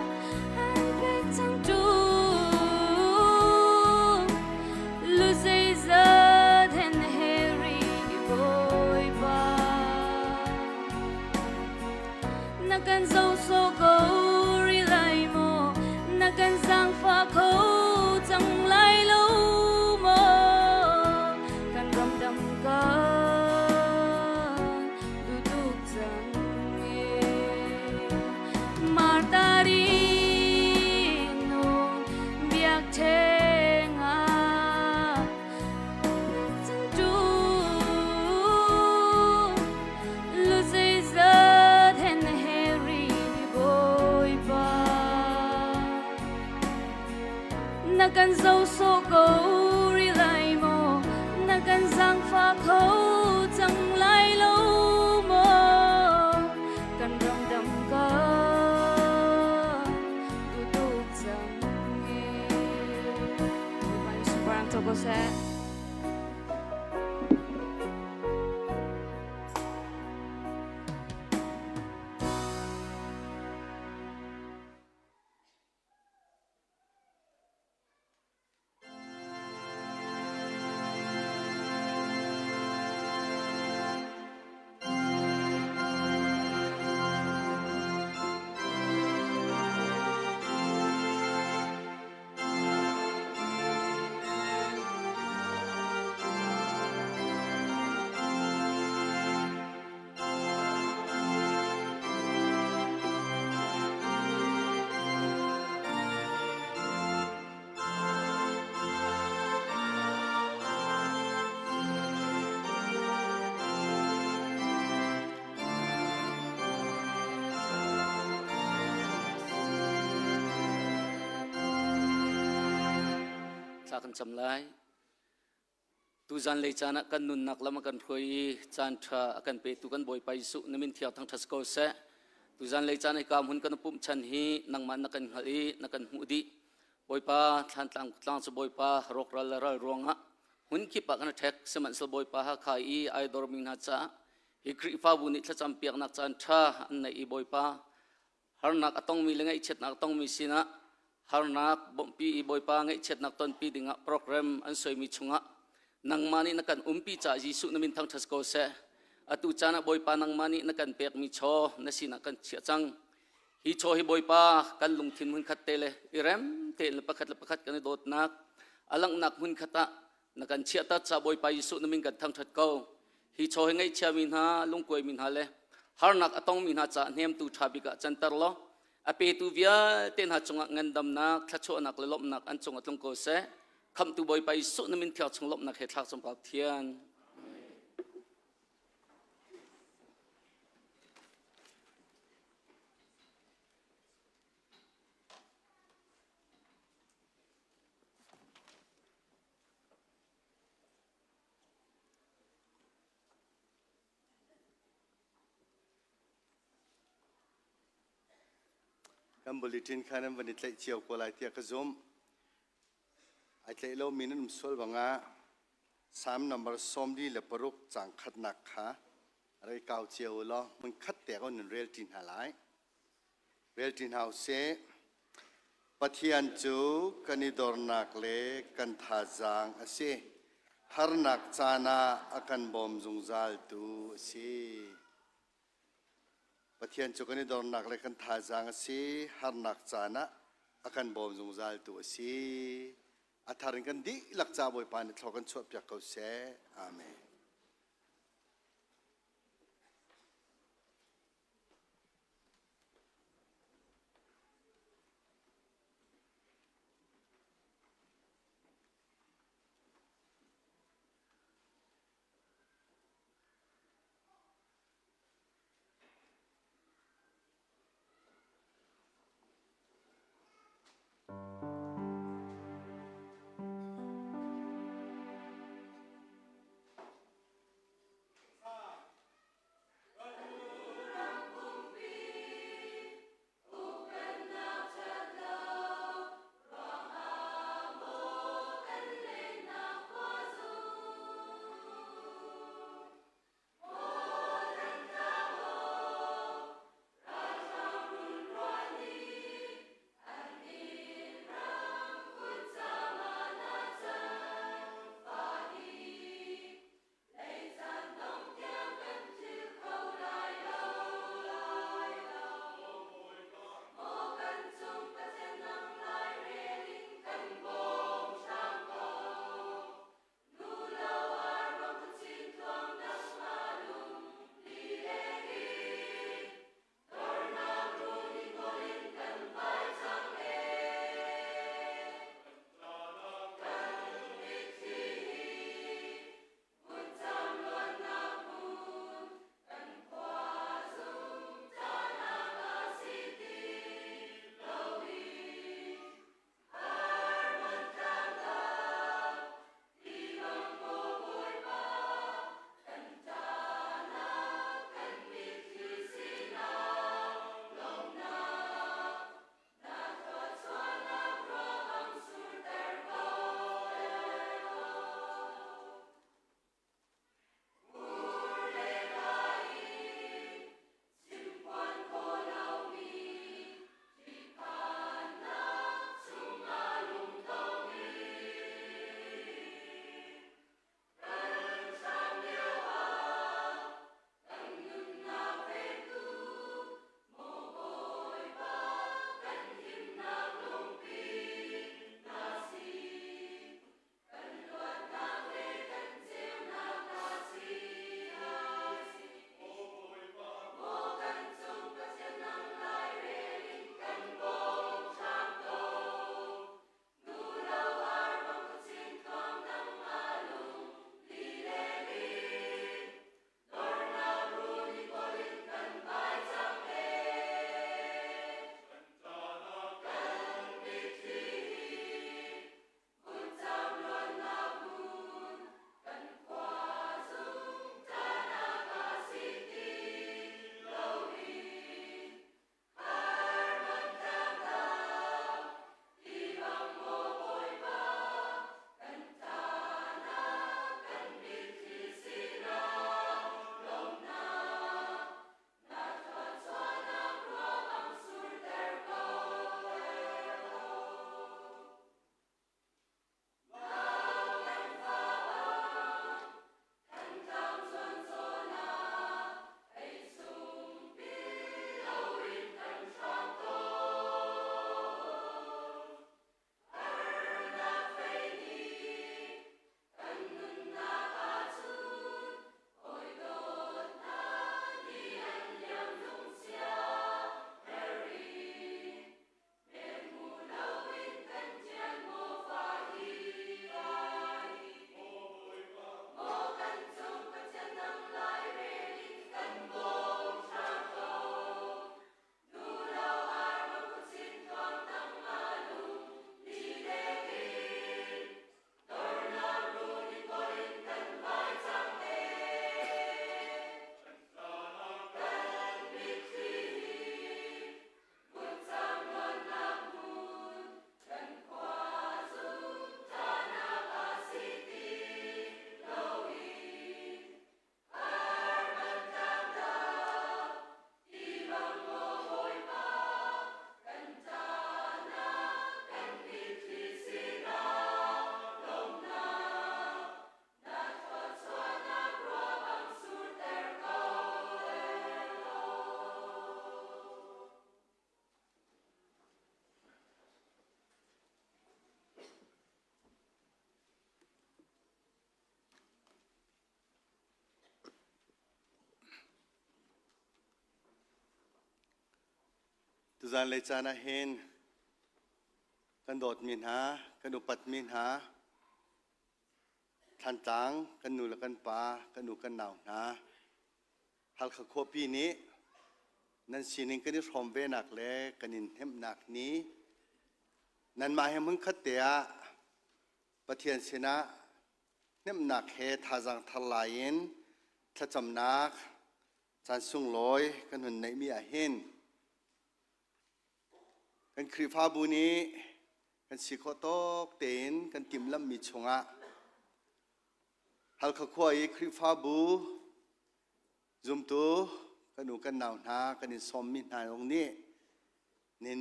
an pek cang tu lu zeizat hen Harry Bawipa na kan zohsawh ko rih lai maw na kan zaangfah kho cang lai lo maw kan ram dam kan duh tuk cang e Martari nun biakṭheng ah cangtu lu zeizat hen Harry Bawipa na kan zohsawh ko rih lai maw na kan zaangfah kho cang lai lo maw kan ram dam kan duh tuk cang e Bawipa nih sunparnak co ko seh. Thla kan cam lai. Tu zanlei caan ah kan nunnak lam a kan hruai i caan ṭha a kan petu kan Bawipa Jesuh na min thiang thangṭhat si ko seh. Tu zanlei caan hika hmun kan pumh chan hi nangmah na kan hngalh i na kan hmuh dih. Bawipa thlantlang tlang cu Bawipa rawkral le ral ruangah hmun kip ah kan ṭhek sihmanhsehlaw Bawipa Hakha i ai dormi hna caah hi Khrihfabu nih thlacam piaknak caan ṭha an neih i Bawipa harnak a tongmi le ngaihchiatnak a tongmi sinah harnak bawmhpi i Bawipa ngaihchiatnak tonpi dingah program an soimi chungah nangmah nih na kan umpi caah Jesuh na min thangṭhat ko seh. Atu caan ah Bawipa nangmah nih na kan pekmi chaw na sinah kan chiah cang. Hi chaw hi Bawipa kan lungthin hmunkhat te le i rem tein le pakhat le pakhat kan i dawtnak a langhnak hmunkhat ah na kan chiahter caah Bawipa Jesuh na min kan thangṭhat ko. Hi chaw hi ngaihchiami hna, lungkuaimi hna le harnak a tongmi hna caah hnemtu ṭha bik ah canter law a petu vialte hna cungah ngandamnak, thluachuahnak le lawmhnak an cungah tlung ko seh. Khamhtu Bawipa Jesuh na min thiang chung lawmhnak he thlak cung Pathian. Kan bulletin kha nan van i tlaih cio ko lai tiah ka zumh. Ai tlaih lomi nan um sual bangah Salm number 46 caang khatnak kha rei kau cio u law hmun khat te ko nan rel ṭi hna lai. Rel ṭi hna usih. Pathian cu kan i dornak le kan thazaang a si. Harnak caan ah a kan bawm zungzaltu a si. Pathian cu kan i dornak le kan thazaang a si. Harnak caan ah a kan bawm zungzaltu a si. A thar in kan dihlak ca Bawipa nih thlua kan chuahpiak ko seh. Amen. Tuzan lei caan ah hin kan dawtmi hna, kan upatmi hna, Thlantlang kan nu le kan pa, kan u kan nau hna, Halkha khuapi nih nan sining kan i hrawm venak le kan in hnemhnak ni nanmah he hmunkhat te ah Pathian sinah hnemhnak he thazaang thar lai in thlacamnak caan sunglawi kan hun neihmi ah hin kan Khrihfabu nih kan si khawh tawk tein kan timhlamhmi chungah Halkha khua i Khrihfabu zumtu kan u kan nau hna kan in sawmmi hna zong nih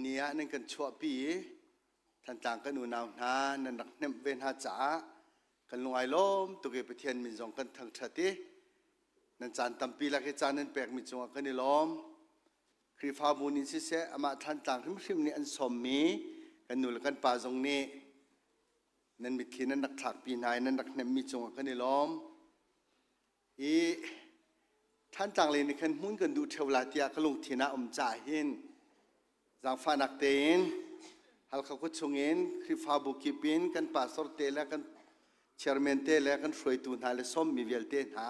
ni ah nan kan chuahpi i Thantlang kan unau hna nan rak hnemh ve hna caah kan lung ai lawm tuk i Pathian min zong kan thangṭhat i nan caan tampi lak i caan nan pekmi cungah kan i lawm. Khrihfabu nih siseh amah Thantlang hrimhrim nih an sawmmi kan nu le kan pa zong nih nan mitthli nan rak thlakpi hna i nan rak hnemhmi cungah kan i lawm. I Thantlang lei nih khan hmun kan duh ṭheo la tiah ka lungthin ah um caah hin zaangfahnak tein Halkha khua chungin Khrihfabu kip in kan pastor te le kan chairman te le kan hruaitu hna le sawmmi vialte hna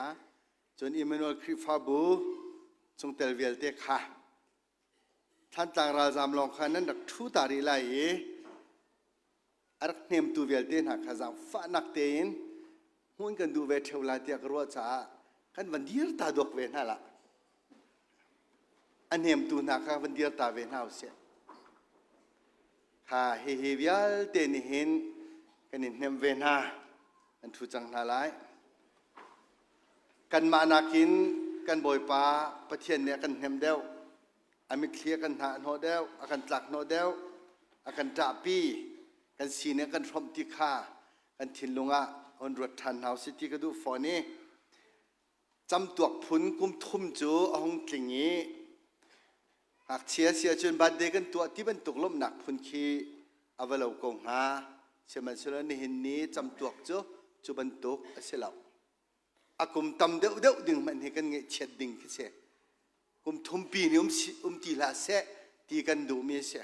cun Emmanuel Khrihfabu chungtel vialte kha Thantlang ralzaam lawng kha nan rak ṭhu ta rih lai i a rak hnemtu vialte hna kha zaangfahnak tein hmun kan duh ve ṭheo lai tiah ka ruah caah kan van dir ta duak ve hna lah. A hnemtu hna kha van dir ta ve hna usih. Kha hihi vialte nih hin kan in hnemh ve hna. An ṭhu cang hna lai. Kanmah nakin kan Bawipa Pathian nih a kan hnemh deuh. A mitthli a kan hnah hnawh deuh, a kan tlak hnawh deuh, a kan ṭahpi, kan sining a kan hrawmh ti kha kan thinlung ah hon ruat ṭhan hna usih ti ka duh fawn i camtuak phun kum thum cu a hung tling i ngakchia si ahcun birthday kan tuah ti bantuk lawmhnak phun khi a va lo ko hnga. Sihmanhsehlaw nihin ni camtuak cu cu bantuk a si lo. A kum tam deuhdeuh ding hmanh hi kan ngaihchiat ding khi si. Kum thumpi nih um, um ti hlah seh ti kan duhmi a si.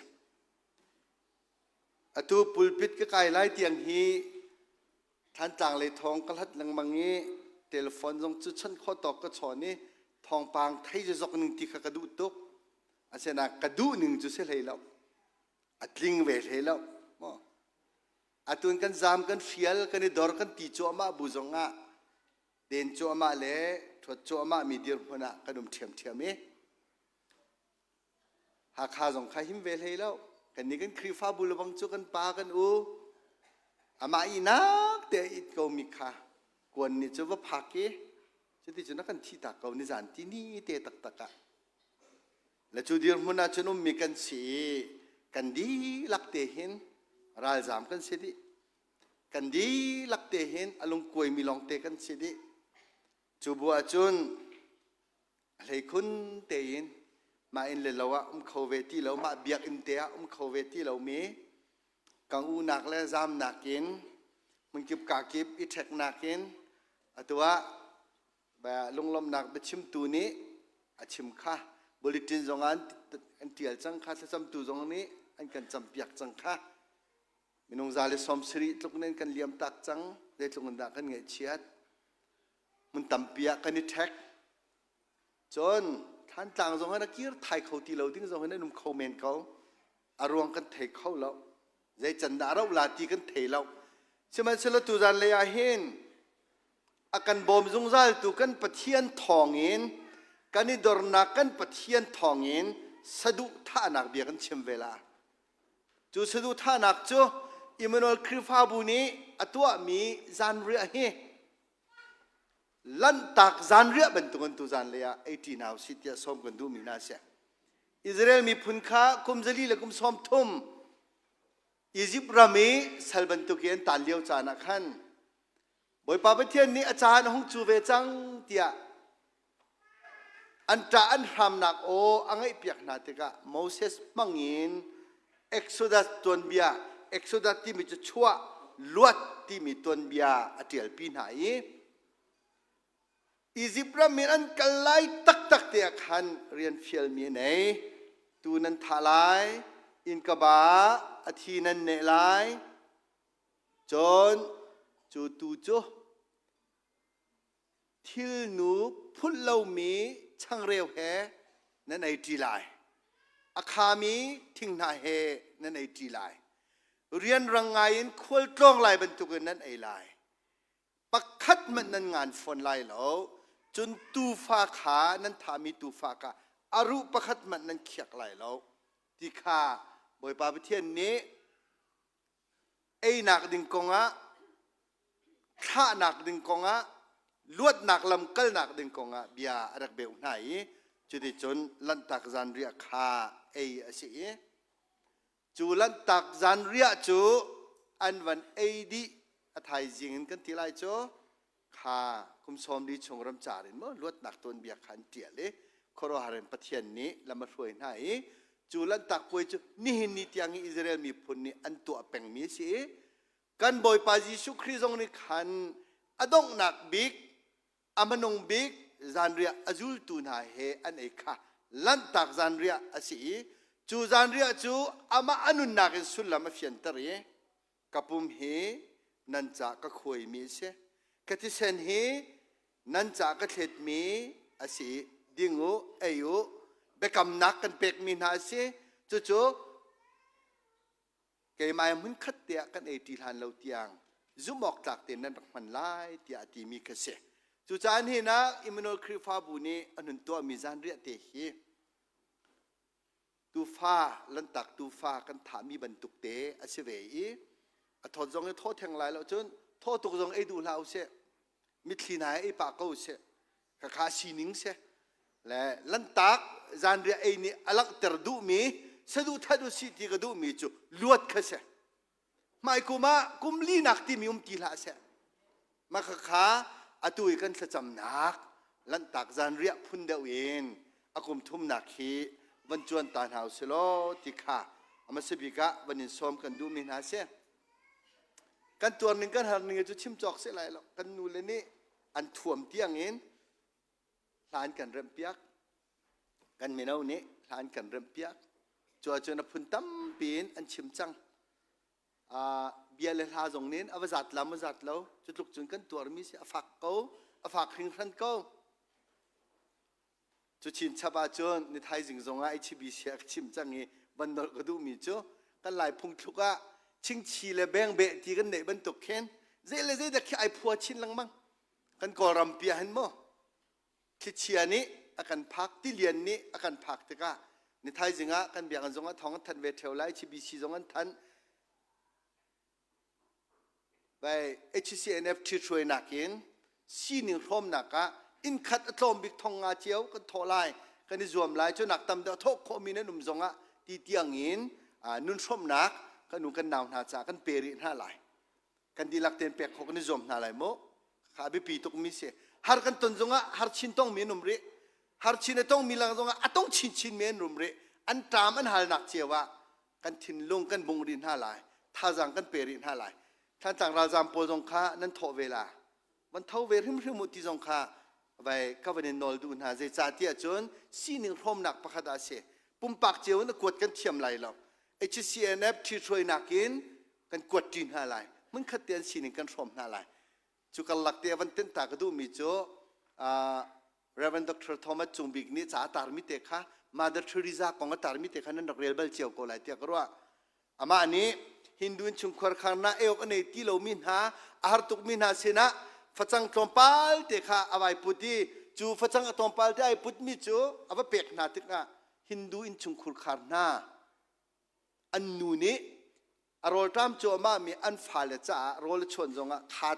Atu pulpit ka kai lai tiang hi Thantlang lei thawng ka hlat lengmang i telephone zong cu chawnh khawh tawk ka chawn i thawngpang thei zok ning ti kha ka duh tuk. Asinain ka duh ning cu si hlei lo. A tling ve hlei lo. Maw? Atun kan zaam kan hrial kan i dor kan ti cuahmah bu zong ah den cuahmah le ṭhuat cuahmah mi dirhmun ah kan um ṭhiamṭhiam i Hakha zong kha him ve hlei lo. Kannih kan Khrihfabu lebang cu kan pa kan u amah ihnak te a it ko mi kha kuan nih cu va phak i cuti cun a kan thih tak ko nizan ti ni te taktak ah. Le cu dirhmun ah cun ummi kan si i kan dihlak te hin ralzaam kan si dih. Kan dihlak te hin a lungkuaimi lawngte kan si dih. Cu bu ahcun a hleikhun tein mah inn le lo ah um kho ve ti lo mah biakinn te ah um kho ve ti lomi kang unak le zamnak in hmunkip kakip i ṭheknak in atu ah lunglawmhnak biachimtu nih a chim kha bulletin zong an an ṭial cang kha thlacamtu zong nih an kan campiak cang kha minung za le 70 tluk in kan liam tak cang zeitluk in dah kan ngaihchiat hmun tampi ah kan i ṭhek. Cun Thantlang zong hin a kir thai kho ti lo ding zong hin an um kho men ko. A ruang kan thei kho lo. Zei can dah a rauh la ti kan thei lo. Sihmanhsehlaw tuzan lei ah hin a kan bawm zungzaltu kan Pathian thawngin kan i dornak kan Pathian thawngin saduhthahnak bia kan chim ve la. Cu saduhthahnak cu Immanuel Khrihfabu nih a tuahmi zanriah hi Lanhtak zanriah bantukin tuzan lei ah ei ṭi hna usih tiah sawm kan duhmi hna a si. Israel miphun kha kum zali le kum 30 Izipt ram i sal bantuk i an taan lio caan ah khan Bawipa Pathian nih a caan a hung cu ve cang tiah an ṭah an hramnak aw a ngaihpiak hna tikah Moses hmangin Exodus tuanbia Exodus timi cu chuah luat timi tuanbia a ṭialpi hna i Izipt ram in an kal lai taktak te ah khan rian fialmi a nei. Tu nan thah lai, innkaba a thi nan neh lai. Cun cu tu cu thilnu phulh lomi changreu he nan ei ṭi lai. A khami thinghnah he nan ei ṭi lai. Rianrang ngai in khualtlawng lai bantukin nan ei lai. Pakhat hmanh nan ngan fawn lai lo. Cun tuufa kha nan thahmi tuufa kha a ruh pakhat hmanh nan khiak lai lo ti kha Bawipa Pathian nih einak ding kongah thlahnak ding kongah luatnak lam kalnak ding kongah bia a rak beuh hna i cuticun Lanhtak zanriah kha ei a si i cu Lanhtak zanriah cu an van ei dih a thaizing in kan ti lai cu kha kum 40 chung ramcar in maw luatnak tuanbia kha an ṭial i khuaruahhar in Pathian nih lam a hruai hna i cu Lanhtak puai cu nihin ni tiang i Israel miphun nih an tuah pengmi a si i kan Bawipa Jesuh Khrih zong nih khan a donghnak bik a hmanung bik zanriah a zultu hna he an ei kha Lanhtak zanriah a si i cu zanriah cu amah a nunnak in sullam a fianter i ka pum hi nan ca ka khuaimi a si ka thisen hi nan ca ka thletmi a si ding u ei u biakamnak kan pekmi hna a si cucu keimah he hmunkhat te ah kan ei ṭi hlan lo tiang zumh awk tlak tein nan rak hman lai tiah a timi kha si. Cucaah nihin ah Immanuel Khrihfabu nih an hun tuahmi zanriah te hi tuufa lantak tuufa kan thahmi bantuk te a si ve i a thawt zong i thaw theng lai lo cun thaw tuk zong ei duh hlah usih mitthli hna he ei pah ko usih khakha sining si le lantak zanriah ei nih a langhter duhmi saduhthat usih ti ka duhmi cu luat kha si hmaikum ah kum linak timi um ti hlah seh mah khakha atu i kan thlacamnak lanhtak zanriah phun deuh in a kum thumnak hi van cuan ta hna usih law ti kha a hmasa bik ah van in sawm kan duhmi hna si kan tuar ning kan har ning cu chim cawk si lai lo kan nu le nih an thuam tiang in hla an kan remhpiak kan mino nih hla an kan remhpiak cu ahcun a phun tampi in an chim cang bia le hla zong nin a va zat lam a zat lo cu tluk cun kan tuarmi si a fak ko a fak hringhran ko Cu chinchap ahcun ni thaizing zongah HBC a ka chim cang i van nolh ka duhmi cu kan Lai phungthluk ah chingchi le bengbeh ti kan neih bantuk khin zei le zei dah khi ai phua chin lengmang. Kan Kawlram pi ah hin mu thlichia nih a kan phak tilian nih a kan phak tikah ni thaizing ah kan biakinn zong ah thawng an thanh ve theo lai HBC zong an thanh Vai HCNF ṭhithruainak in sining hrawmnak ah innkhat a tlawm bik thong nga cio kan thawh lai kan i zuam lai cu nak tam deuh thawh khawhmi nan um zongah ti tiang in nun hrawmnak kan nu kan nau hna caah kan pe rih hna lai kan dihlak tein pek khawh kan i zuam hna lai mu kha a biapi tukmi si har kan ton zongah har chin tongmi an um rih har chin a tongmi lang zongah a tong chinchin mi an um rih an ṭam an halnak cio ah kan thinlung kan bung rih hna lai thazaang kan pe rih hna lai Thlantlang ralzaam pawl zong kha nan thawh ve la van tho ve hrimhrim u ti zong kha vai ka van in nawl duh hna zeicah tiah cun sining hrawmnak pakhat ah si pumpak cio in a kuat kan thiam lai lo HCNF ṭhithruainak in kan kuat ṭi hna lai hmunkhat te an sining kan hrawm hna lai cu karlak te van tenh ta ka duhmi cu Reverend Dr. Thomas Cung Bik nih ca a tarmi te kha Mother Teresa kong a tarmi te kha nan rak rel bal cio ko lai tiah ka ruah. Amah nih Hindu innchungkhar kharna eok a nei ti lomi hna a har tukmi hna sinah facang tlawmpal te kha a vai put i cu facang a tlawmpal te ai putmi cu a va pek hna tikah Hindu innchungkhur khar hna an nu nih a rawlṭam cuahmah mi an fale caah rawl a chuan zongah kha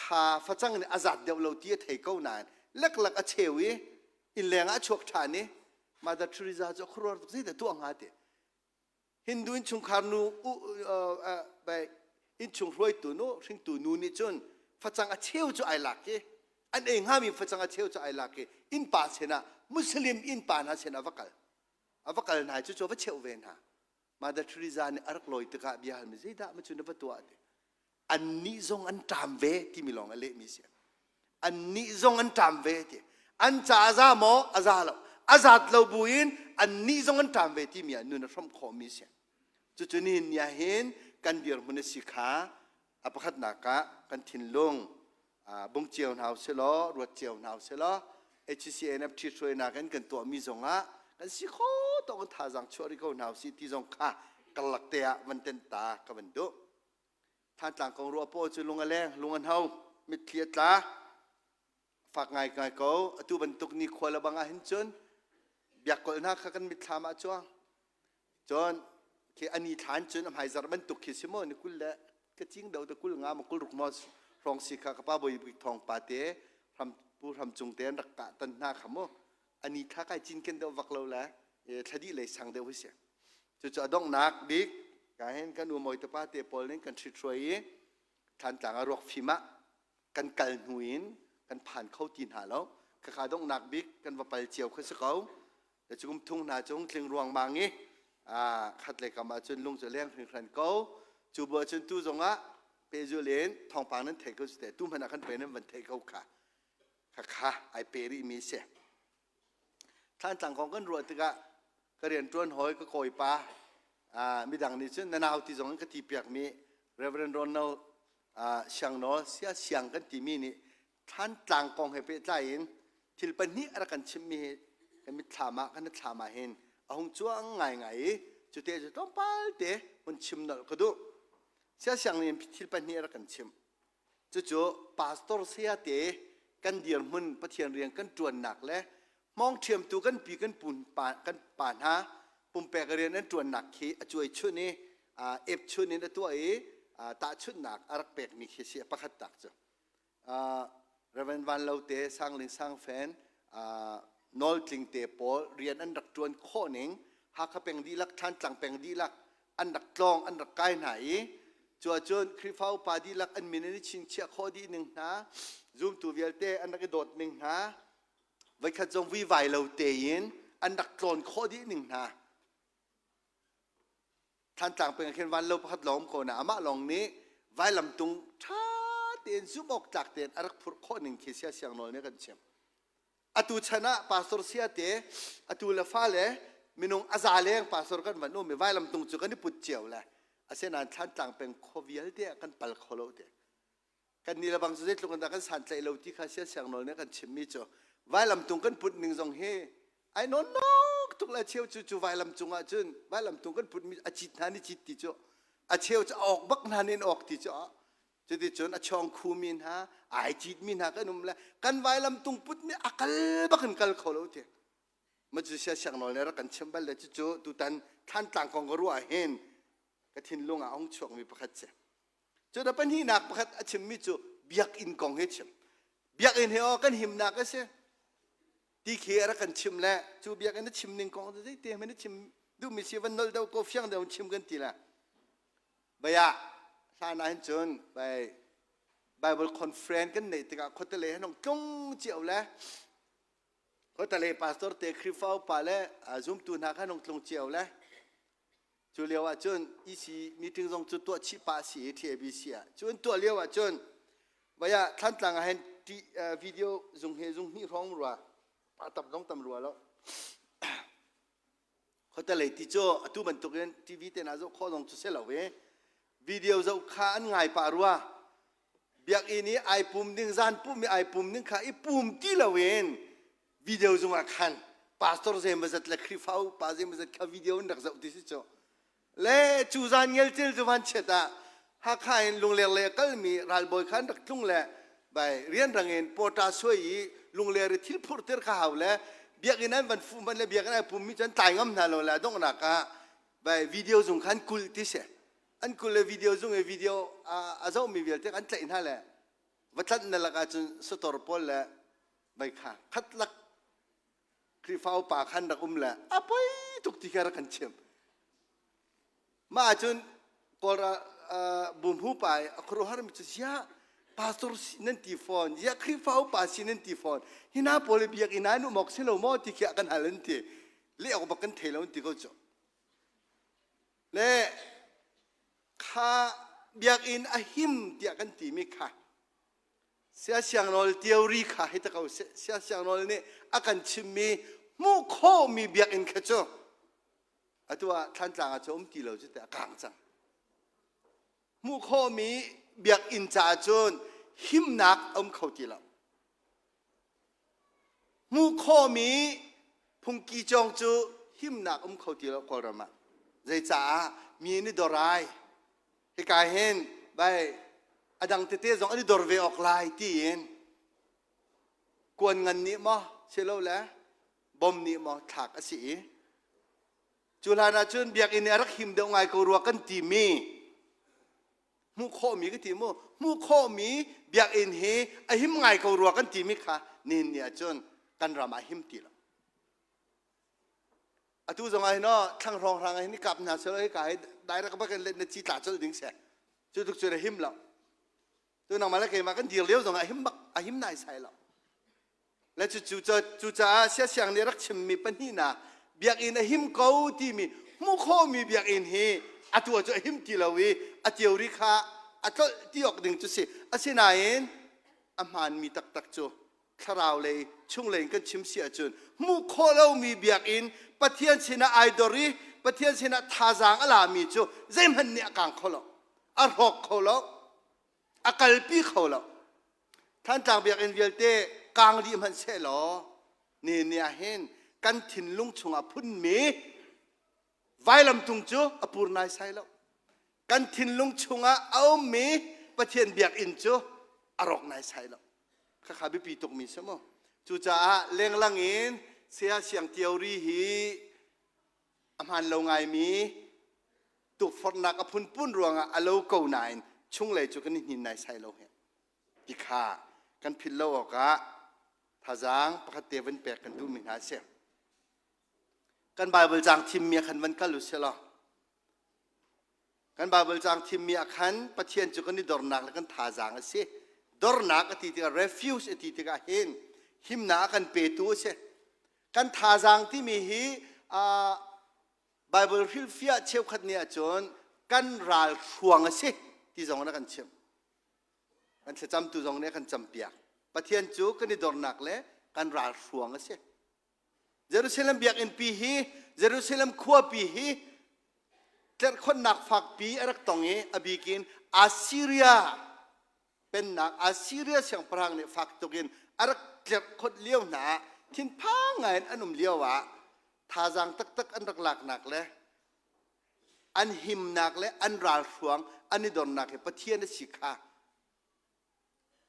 kha facang nih a zat deuh lo ti a thei ko nain leklak a cheu i innleng ah a chuak ṭhan i Mother Teresa cu a khuaruahar tuk zeidah tuah hnga ti Hindu innchungkhar nu innchung hruaitu nu hringtu nu nih cun facang a cheu cu ai lak i an ei hngami facang a cheu cu ai lak i innpa sinah Muslim innpa hna sinah va kal a va kal hna cu cu va cheuh ve hna Mother Teresa nih a rak lawi tikah bia halmi zeidah ma cu na va tuah ti annih zong an ṭam ve timi lawng a lehmi si annih zong an ṭam ve ti an ca a za maw a za lo A zat lo buin annih zong an ṭam ve timi ah nun a hrawmh khawhmi a si. Cucu nihin ni ah hin kan dirhmun a si kha a pakhatnak ah kan thinlung bung cio hna usih law ruat cio hna usih law HCNF ṭhithruainak in kan tuahmi zongah kan si kho tawk in thazaang chuah rih ko hna usih ti zong kha karlak te ah van tenh ta ka van duh. Thantlang kong ruah paw cu lung a leng, lung a hno, mitthli a tla. Fak ngai ngai ko. Atu bantuk ni khua le bang ah hin cun biakkolh hna kha kan mitthlam ah cuang. Cun khi ani thlan cun a hmaizarh bantuk khi si maw ni 20 le ka cing do te 20 nga ma 20 ruk maw hrawng si kha ka pa bawi bik thawng pa te hram pu hram cung te an rak kah tan hna kha mu ani thla kai cin ken deuh vak lo le thla dih lei sang deuh hi si cucu a donghnak bik ka hin kan u mawi te pa te pawl nih kan ṭhithruai i Thlantlang ah ruak fim ah kan kal hnu in kan phan kho ti hna lo khakha donghnak bik kan va pal cio kha si ko le cu kum thung hna cung tling ruangmang i khat le kam ah cun lung cu leng hringhran ko cu bu ah cun tu zongah pehzul in thawngpang nan thei ko te tu hmanh ah kan pe nan van thei ko kha khakha ai pe rih mi si Thlantlang kong kan ruah tikah ka rianṭuan hawi ka kawipa midang nih cun na nau ti zong in ka ti piakmi Reverend Ronald Siangnawl sia siang kan timi nih Thlantlang kong he pehtlai in thil pahnih a rak kan chimhmi hi kan mitthlam ah kan thlam ah hin a hung cuang ngaingai i cute cu tlawmpal te hun chim nolh ka duh. Sia siang nih thil pahnih a rak kan chimh. Cucu pastor sayate kan dirhmun Pathian rian kan ṭuannak le hmawngṭhiamtu kan pi kan pu pa, kan pa hna pumpek rian an ṭuannak khi a cuai chun i epchun in a tuah i tahchunhnak a rak pekmi khi si pakhat tak cu. Reverend Van Lo te Sangling Sangfen nawltling te pawl rian an rak ṭuan khawh ning Hakha peng dihlak Thlantlang peng dihlak an rak tlawng an rak kai hna i cu ahcun Khrihfa upa dihlak an min an i chingchiah khawh dih ning hna zumtu vialte an rak i dawt ning hna voikhat zong vuivai lo tein an rak tlawn khawh dih ning hna Thlantlang peng ah khin vanlo pakhat lawng um ko na amah lawng nih vailamtung ṭha tein zumh awk tlak tein a rak phurh khawh ning khi sia siang nawl nih a kan chimh Atu chan ah pastor sia te atu le fale minung a za leng pastor kan van um i vailamtung cu kan i put cio le asinain Thlantlang peng khua vialte ah kan pal kho lo te. Kan nih le bang cu zeitluk in dah kan santlaih lo ti kha sia siang nawl nih kan chimmi cu vailamtung kan put ning zong hi ai nawn nok tuk le cheu cu cu vailam cung ah cun vailamtung kan put mi a cit hna ni cit ti cu a cheu cu a awk bak hna nin awk ti cu Cuticun a chawng khumi hna, ai citmi hna kan um le kan vailam tung put nih a kal bak in kal kho lo ti. Ma cu sia siang nawl nih rak kan chim bal le cucu tutan Thlantlang kong ka ruah hin ka thinlung ah a hung chuakmi pakhat si. Cu da pahnihnak pakhat a chimmi cu biakinn kong hi chim. Biakinn hi aw kan himnak a si. Ti khi a rak kan chim le cu biakinn a chim ning kong zeite hmanh a chim duhmi si van nolh deuh ko fiang deuh in chim kan ti le. Bai ah hlan ah hin cun bai Bible conference kan neih tikah khuatele han hong tlung cio le khuatele pastor te Khrihfa upa le zumtu hna khan hong tlung cio le cu lio ah cun EC meeting zong cu tuah chih pah si i TABC ah cu an tuah lio ah cun vai ah Thlantlang ah hin video zung he zung hnih hrawng rua pa tam zong tam rua lo Khuatelei ti cu atu bantukin TV te hna zoh khawh zong cu si lo i video zoh kha an ngai pah rua. Biakinn i ai pum ding zan pum i ai pum ding kha i pum ti loin video zung ah khan pastor zeimawzat le Khrihfa upa zeimawzat kha video in rak zoh ti si cu. Le cu zan ngelcel cu vanchiat ah Hakha in Lungler lei a kalmi ralbawi kha an rak tlung le bai rianrang in pawṭa suai i Lungler i thil phurhter kha hau le biakinn an van fuh hmanh le biakinn ai pummi cu an tlai ngam hna lo le a donghnak ah bai video zung kha an kulh ti si. An kulh le video zung i video a zohmi vialte an tlaih hna le va tlanh na lakah cun sator pawl le vai kha khat lak Khrihfa upa khan rak um le a poi tuk ti kha rak kan chim. Mah ahcun Kawlra bumhu pa i a khuaruahhar mi cu ziah pastor si nan ti fawn, ziah Khrihfa upa si nan ti fawn, hi hna pawl hi biakinn ah an um awk si lo maw ti khi a kan hal an ti. Leh awk bak kan thei lo an ti ko cu. Le kha biakinn a him tiah kan timi kha Siasiangnawl theory kha hei ta ko seh. Siasiangnawl nih a kan chimmi Hmuh khawhmi biakinn kha cu atu ah Thlantlang ah cu um ti lo cu teh a kang cang. Hmuh khawhmi biakinn caah cun himnak a um kho ti lo. Hmuh khawhmi phungki cawng cu himnak um kho ti lo Kawlram ah. Zeicaah mi an i dor ai. Hika hin bai a dang tete zong an i dor ve awk lai tiin kuan ngan nih maw silole bom nih maw thlak a si i cu hlan ah cun biakinn nih a rak him deuh ngai ko rua kan timi hmuh khawhmi ka ti mu hmuh khawhmi biakinn hi a him ngai ko rua kan timi kha nihin ni ah cun kan ram ah him ti lo atu zong ah hin thlang hrawng hrang hin kap hna selo hi ka hi direct bak in na ci tla colh ding se cu tuk cun a him lo tu nangmah le keimah kan dir lio zong ah a him bak a him nai sai lo Le cucu cucaah siasiang nih rak chimmi pahnihnak biakinn a him ko timi hmuh khawhmi biakinn hi atu ah cu a him ti lo i a theory kha a tlolh ti awk ding cu si. Asinain a hmaanmi taktak cu thlarau lei chunglei in kan chim si ahcun hmuh khawh lomi biakinn Pathian sinah ai dor i Pathian sinah thazaang a lami cu zeihmanh nih a kang kho lo, a hrawk kho lo, a kalpi kho lo. Thantlang biakinn vialte kang dih hmanh seh law ni ni ah hin kan thinlung chungah phunmi vailamtung cu a pur naisai lo. Kan thinlung chungah a ummi Pathian biakinn cu a rawk naisai lo. Khakha biapi tukmi si mu. Cucaah lenglang in saya siang theory hi a hmaan lo ngaimi tukforhnak a phunphun ruangah a lo ko nain chunglei cu kan i hnin naisai lo he ti kha kan philh lo awkah thazaang pakhat te van pek kan duhmi hna a si. Kan Baibal caang thimmi ah khan van kal u sih law kan Baibal caang thimmi ah khan Pathian cu kan i dornak le kan thazaang a si. Dornak a ti tikah refuge a ti tikah hin himnak a kan petu a si. Kan thazaang timi hi uh, Baibal hrilhfiah cheukhat nih ahcun kan ral hruang a si ti zong in a kan chimh. Kan thlacamtu zong nih a kan campiak. Pathian cu kan i dornak le kan ral hruang a si. Jerusalem biakinn pi hi Jerusalem khuapi hi tlerhkhonnak fakpi a rak tong i a bikin Assyria pennak Assyria siangpahrang nih fak tuk in a rak tlerhkhonh lio hna ah thinphang ngai in an um lio ah thazaang taktak an rak laknak le an himnak le an ralhruang an i dornak hi Pathian a si kha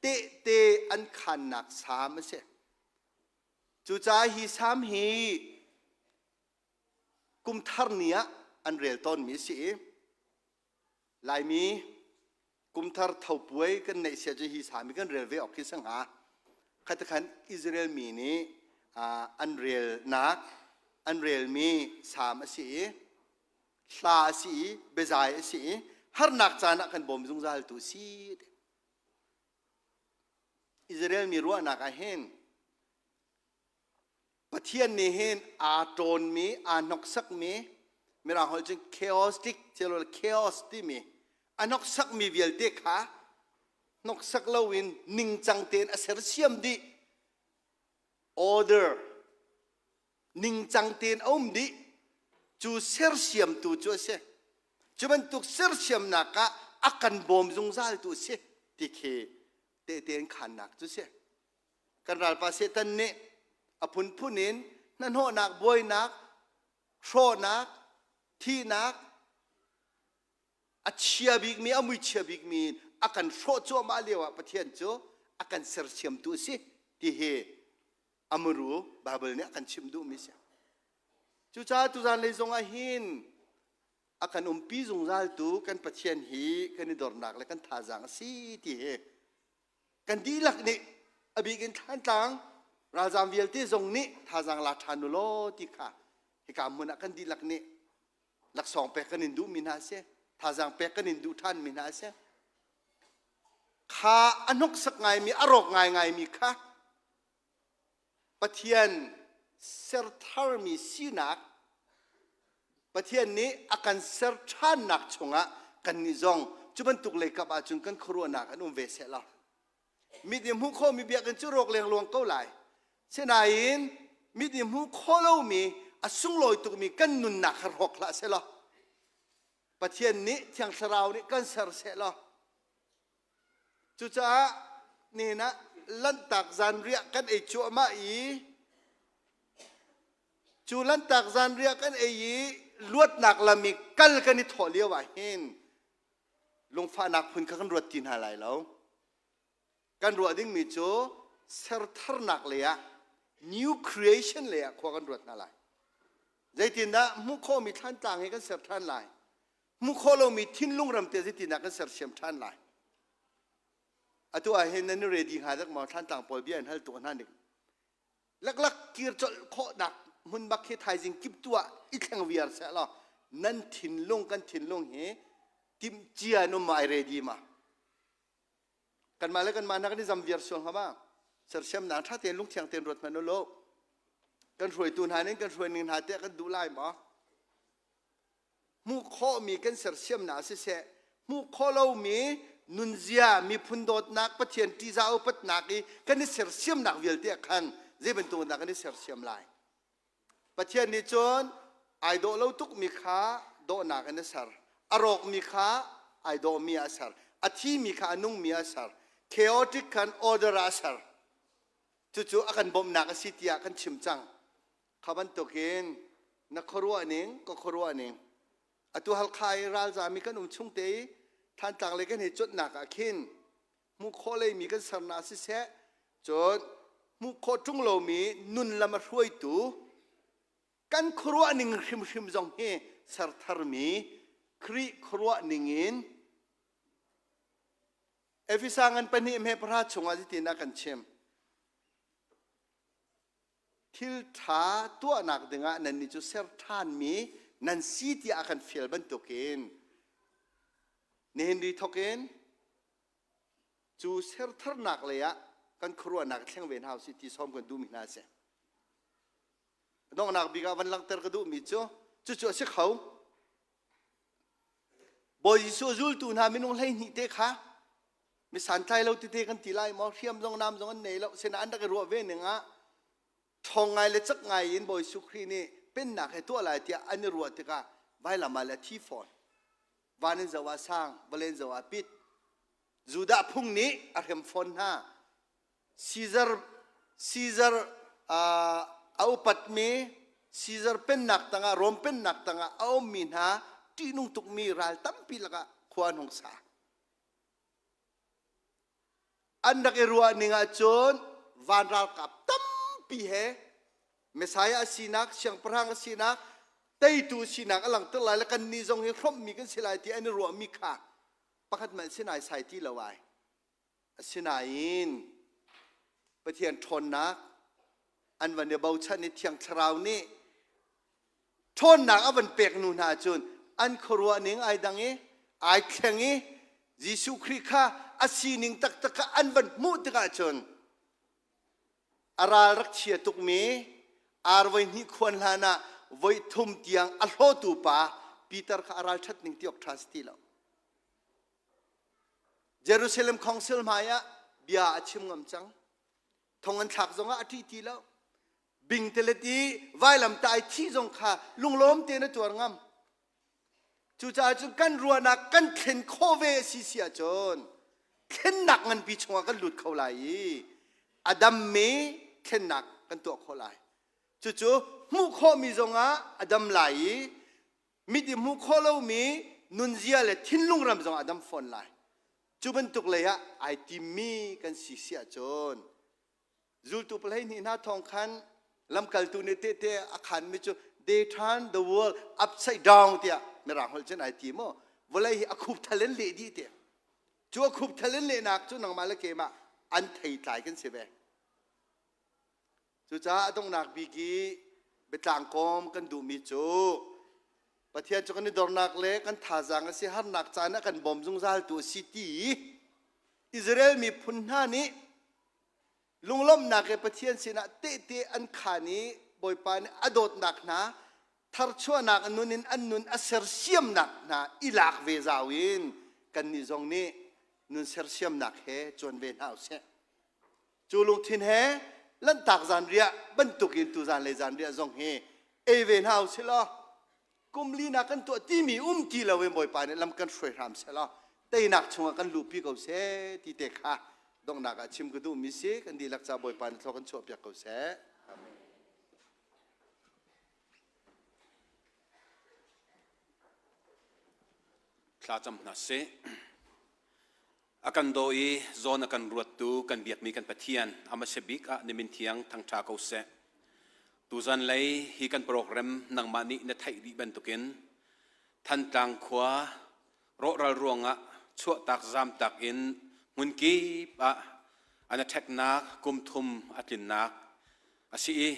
tehte an khannak saam a si. Cucaah hi saam hi kum thar ni ah an rel tawnmi a si i Laimi kumthar thopuai kan neih sia cu hi sami kan rel ve awk khi si hnga. Khat khan Israel mi nih an relnak an relmi sam a si i hla a si i biazai a si i harnak caan ah kan bawm zungzal tu si. Israel mi ruahnak ah hin Pathian nih hin aa ṭawnmi, aa hnoksakmi, Mirang holh cun chaotic, chaos timi a hnoksakmi vialte kha hnoksak loin ningcang tein a sersiam dih. Order ningcang tein a um dih. Cu sersiamtu cu a si. Cu bantuk sersiamnak ah a kan bawm zungzaltu a si ti khi tehte in khannak cu si. Kan ralpa Satan nih a phunphun in hnahnawhnak, buainak, hrawhnak, thihnak, a chia bikmi, a muichia bikmi in a kan hrawh cuahmah lio ah Pathian cu a kan sersiamtu a si ti hi a muru Baibal nih a kan chimh duhmi a si. Cucaah tuzan lei zong ah hin a kan umpi zungzaltu kan Pathian hi kan i dornak le kan thazaang a si ti hi kan dihlak nih a bik in Thlantlang ralzaam vialte zong nih thazaang la ṭhan u law ti kha hika hmun ah kan dihlak nih laksawng pek kan in duhmi hna a si thazaang pek kan in duh ṭhanmi hna a si kha a hnoksak ngaimi a rawk ngaingaimi kha Pathian sertharmi sinak Pathian nih a kan ser ṭhannak chungah kannih zong cu bantuk leikap ahcun kan khuaruahnak an um ve seh law mit nih hmuh khawhmi biakinn cu rawk lengluang ko lai. Sinain. Mit i hmuh khawh lomi a sunglawi tukmi kan nunnak kha hrawk hlah seh law Pathian nih Thiang Thlarau nih kan ser seh law cucaah nihin ah Lanhtak zanriah kan ei cuahmah i cu Lanhtak zanriah kan ei i luatnak lam i kal kan i thawh lio ah hin lungfahnak phun kha kan ruat ti hna lai lo. Kan ruah dingmi cu sertharnak lei ah new creation lei ah khua kan ruat hna lai. Zeitindah hmuh khawhmi thlantlang hi kan ser ṭhan lai? Hmuh khawh lomi thinlung ram te zeitindah kan sersiam ṭhan lai? Atu ah hin nan i ready hnga dek maw thlantlang pawl bia in hal tuah hna ning. Laklak kir colh khawhnak hmun bak khi thaizing kip tu ah i thleng viar seh law nan thinlung kan thinlung hi timh cia in um ma ai ready ma? Kanmah le kanmah hna kan i zam viar sual hnga ma? Sersiamnak ṭha tein lungthiang tein ruat hmanh u law kan hruaitu hna nih kan hruai ning hna tiah kan duh lai maw? Hmuh khawhmi kan sersiamnak siseh, hmuh khawh lomi nunzia, miphun dawtnak, Pathian ṭihzah upatnak i kan i sersiamnak vialte ah khan zei bantuk dah kan i sersiam lai? Pathian nih cun ai dawh lo tukmi kha dawhnak in a ser. A rawkmi kha ai dawhmi ah a ser. A thimi kha a nungmi ah a ser. Chaotic khan order ah a ser. Cucu a kan bawmhnak a si tiah kan chim cang. Kha bantukin na khuaruah ning, ka khuaruah ning. Atu Halkha i ralzami kan um chung te i Thantlang le kan hei cuanhnak ah khin hmuh khawh leimi kan sernak siseh cun hmuh khawh ṭung lomi nun lam a hruaitu kan khuaruah ning hrimhrim zong hi ser tharmi Khrih khuaruah ning in Efesa ngan pahnih hme pahra chungah zeitin a kan chim thil ṭha tuahnak dingah nannih cu ser ṭhanmi nan si tiah a kan fial bantukin nihin ri thawk in cu sertharnak lei ah kan khuaruahnak thleng ve hna usih ti sawm kan duhmi hna a si. Donghnak bik ah van langhter ka duhmi cu cucu a si kho. Bawi Jesuh zultu hna minung 12 te kha mi santlai lo tete kan ti lai maw hriam zong nam zong an nei lo sina an rak i ruah ve ning ah ṭhawng ngai le cak ngai in Bawi Jesuh Khrih nih pennak he tuah lai tiah an i ruah tikah vailam ah le a thi fawn. Van in zoh ah sang, vawlei in zoh ah pit. Judah phung nih a hrem fawn hna. Caesar Caesar uh, a upatmi Caesar pennak tangah Rom pennak tangah a ummi hna ṭihnung tukmi ral tampi lakah khua an hung sa. An rak i ruah ning ahcun van ralkap tampi he Messiah a sinak, siangpahrang a sinak, teitu sinak a langhter lai le kannih zong hi hrawmhmi kan si lai ti an i ruahmi kha pakhat hmanh sinai sai ti lo ai. Asinain Pathian ṭhawnnak an van i bochan i Thiang Thlarau nih ṭhawnnak a van pek nu hna cun an khuaruah ning ai dang i ai thleng i Jesuh Khrih kha a sining taktak kha an van hmuh tikah cun a ral rak chia tukmi ar voi hnih khuan hlan ah voi thum tiang a hlawtu pa Peter kha a ral ṭhat ning ti awk ṭha si ti lo. Jerusalem Council hmai ah bia a chim ngam cang. Thong an thlak zongah a ṭih ti lo. Bingtelet i vailamtah i thih zong kha lunglawm tein a tuar ngam. Cucaah cun kan ruahnak kan thlen khawh ve a si si ahcun thlennak nganpi chungah kan lut kho lai i a dammi thlennak kan tuah khawh lai. Cucu hmuh khawhmi zongah a dam lai i mit i hmuh khawh lomi nunzia le thinlung ram zongah a dam fawn lai. Cu bantuk lei ah ai timmi kan si si ahcun Zultu 12 hna thawng khan lamkaltu nih tehte a khanmi cu they turn the world upside down tiah mirang holh cun ai ti maw vawlei hi a khupthal in leh dih ti cu a khupthal in lehnak cu nangmah le keimah an theitlai kan si ve cucaah a donghnak bik i biatlang kawm kan duhmi cu Pathian cu kan i dornak le kan thazaang a si harnak caan ah kan bawm zungzal tu a si ti Israel miphun hna nih Lunglawmhnak he Pathian sinah tehte an khaan i Bawipa nih a dawtnak hna tharchuahnak nun in an nun a sersiamnak hna i lak ve zau in kannih zong nih nun sersiamnak he cuan ve hna usih. Cu lungthin he Lanhtak zanriah bantukin tu zanlei zanriah zong hi ei ve hna usih law kum linak kan tuah timi um ti lo in Bawipa nih lam kan hruai hram seh law teinak chungah kan luhpi ko seh ti te kha donghnak ah chim ka duhmi si kan dihlak ca Bawipa nih thlaw kan chuahpiak ko seh. Amen. Thla cam hna sih. A kan daw i zawn a kan ruattu kan biakmi kan Pathian amase bik ah nimin thiang thangṭha ko seh. Tuzan lei hi kan program nangmah nih na theih dih bantukin Thantlang khua rawhral ruangah chuahtak zamtak in hmunkip ah an a ṭheknak kum thum a tlinnak a si i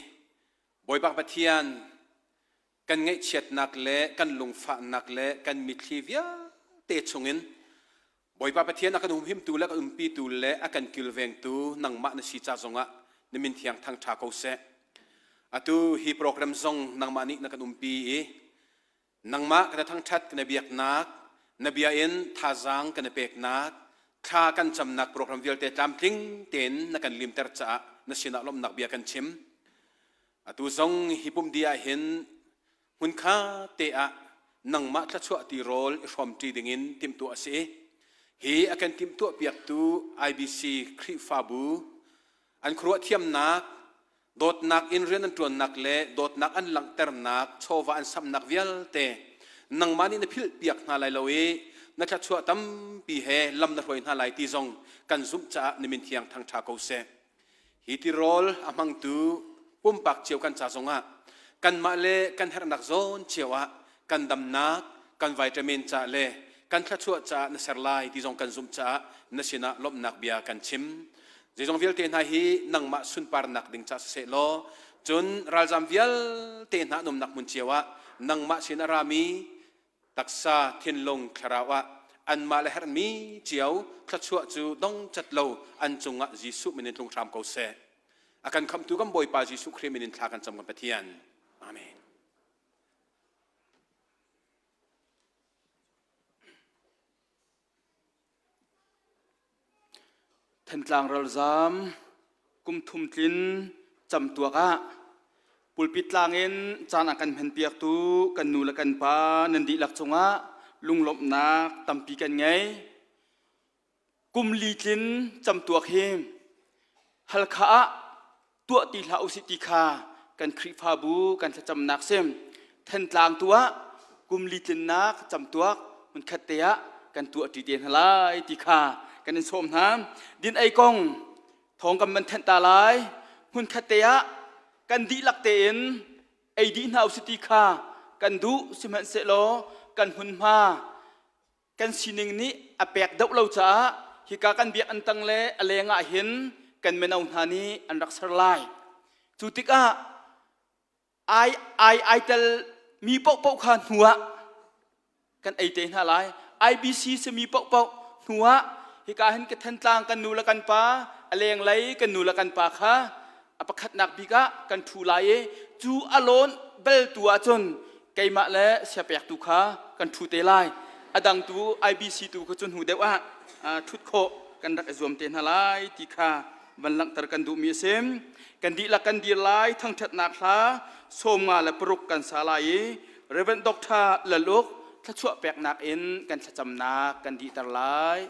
Bawipa Pathian kan ngaihchiatnak le kan lungfahnak le kan mitthli vialte chungin Bawipa Pathian a kan humhimtu le a kan umpitu le a kan kilvengtu nangmah na si ca zongah na min thiang thangṭha ko seh. Atu hi program zong nangmah nih na kan umpi i nangmah kana thangṭhat kana biaknak na bia in thazaang kana peknak thla kan camnak program vialte tlamtling tein na kan limter caah na sinah lawmhnak bia kan chim. Atu zong hi pumh dih ah hin hmunkha te ah nangmah thluachuah ti rawl i hrawmṭi dingin timhtuah a si i hi a kan timhtuah piaktu IBC Khrihfabu an khuaruah thiamnak dawtnak in rian an ṭuannak le dawtnak an langhternak chawva an samnak vialte nangmah nih na philh piak hna lai lo i na thluachuah tampi he lam na hruai hna lai ti zong kan zumh caah na min thiang thangṭha ko seh. Hi tirawl a hmangtu pumpak cio kan ca zongah kanmah le kan herhnak zawn cio ah kan damnak, kan vitamin ca le kan thluachuah caah na ser lai ti zong kan zumh caah na sinah lawmhnak bia kan chim. Zeizong vialte hna hi nangmah sunparnak ding ca siseh law, cun ralzam vialte hna an umnak hmun cio ah nangmah sin a rami taksa, thinlung, thlarau ah anmah le herhmi cio thluachuah cu dong cat lo an cungah Jesuh min in tlung hram ko seh. A kan khamhtu kan Bawipa Jesuh Khrih min in thla kan cam kan Pathian. Amen. Thantlang ralzaam kum thum tlin camtuak ah pulpit tlang in caan a kan hmanpiaktu kan nu le kan pa nan dihlak cungah lunglawmhnak tampi kan ngei. Kum li tlin camtuak hi Halkha ah tuah ti hlah usih ti kha kan Khrihfabu kan thlacamnak si. Thantlang tu ah kum li tlinnak camtuak hmunkhat te ah kan tuah ṭi te hna lai ti kha kan in sawm hna. Din ei kong thawng kan van thanh ta lai. Hmunkhat te ah kan dihlak tein ei dih hna usih ti kha kan duh sihmanhsehlaw kan hmunhma kan sining nih a pek deuh lo caah hika kan biakinn tang le a leng ah hin kan mino hna nih an rak ser lai. Cu tikah ai ai ai tel mi paohpaoh kha hnu ah kan ei te hna lai. IBC simi paohpaoh hnu ah hika hin ka Thantlang kan nu le kan pa a lenglei kan nu le kan pa kha a pakhatnak bik ah kan ṭhu lai i cu a lawn bel tu ahcun keimah le siapektu kha kan ṭhu te lai. A dang tu IBC tu kha cu hnu deuh ah ṭhut khawh kan rak i zuam te hna lai ti kha van langhter kan duhmi a si. Kan dihlak kan dir lai thangṭhatnak hla 56 kan sa lai i Reverend Dr. Laluk thluachuah peknak in kan thlacamnak kan dihter lai.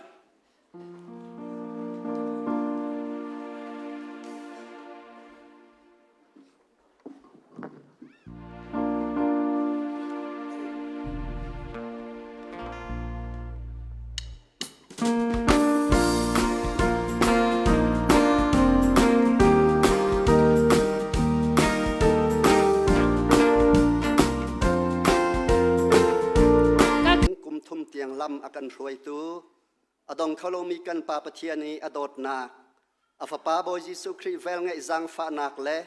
Kum thum tiang lam a kan hruaitu a dong kho lomi kan Pa Pathian i a dawtnak, a Fapa Bawi Jesuh Khrih velngeih zaangfahnak le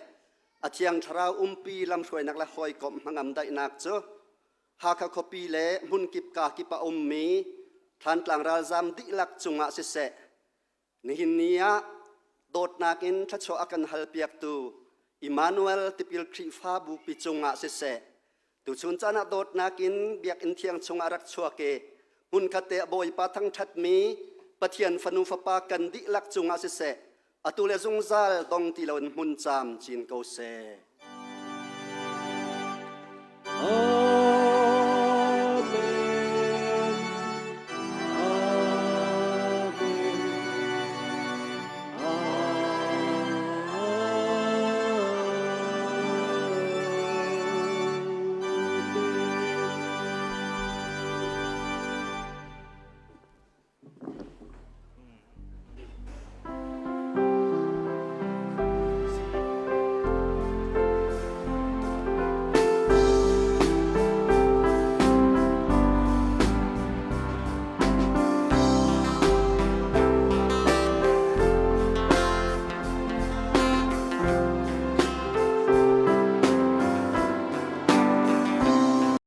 a Thiang Thlarau umpi lamhruainak le hawikomh hnangam daihnak cu Hakha khuapi le hmunkip kakip a ummi Thantlang ralzam dihlak cungah siseh, Nihin ni ah dawtnak in thluachuah a kan halpiaktu Immanuel Tipil Khrihfabu pi cungah siseh, tuchun caan ah dawtnak in biakinn thiang chungah rak chuak i hmunkhat te ah Bawipa thangṭhatmi Pathian fanu fapa kan dihlak cungah siseh, Atu le zungzal dong ti loin hmun caam cin ko seh. Amen.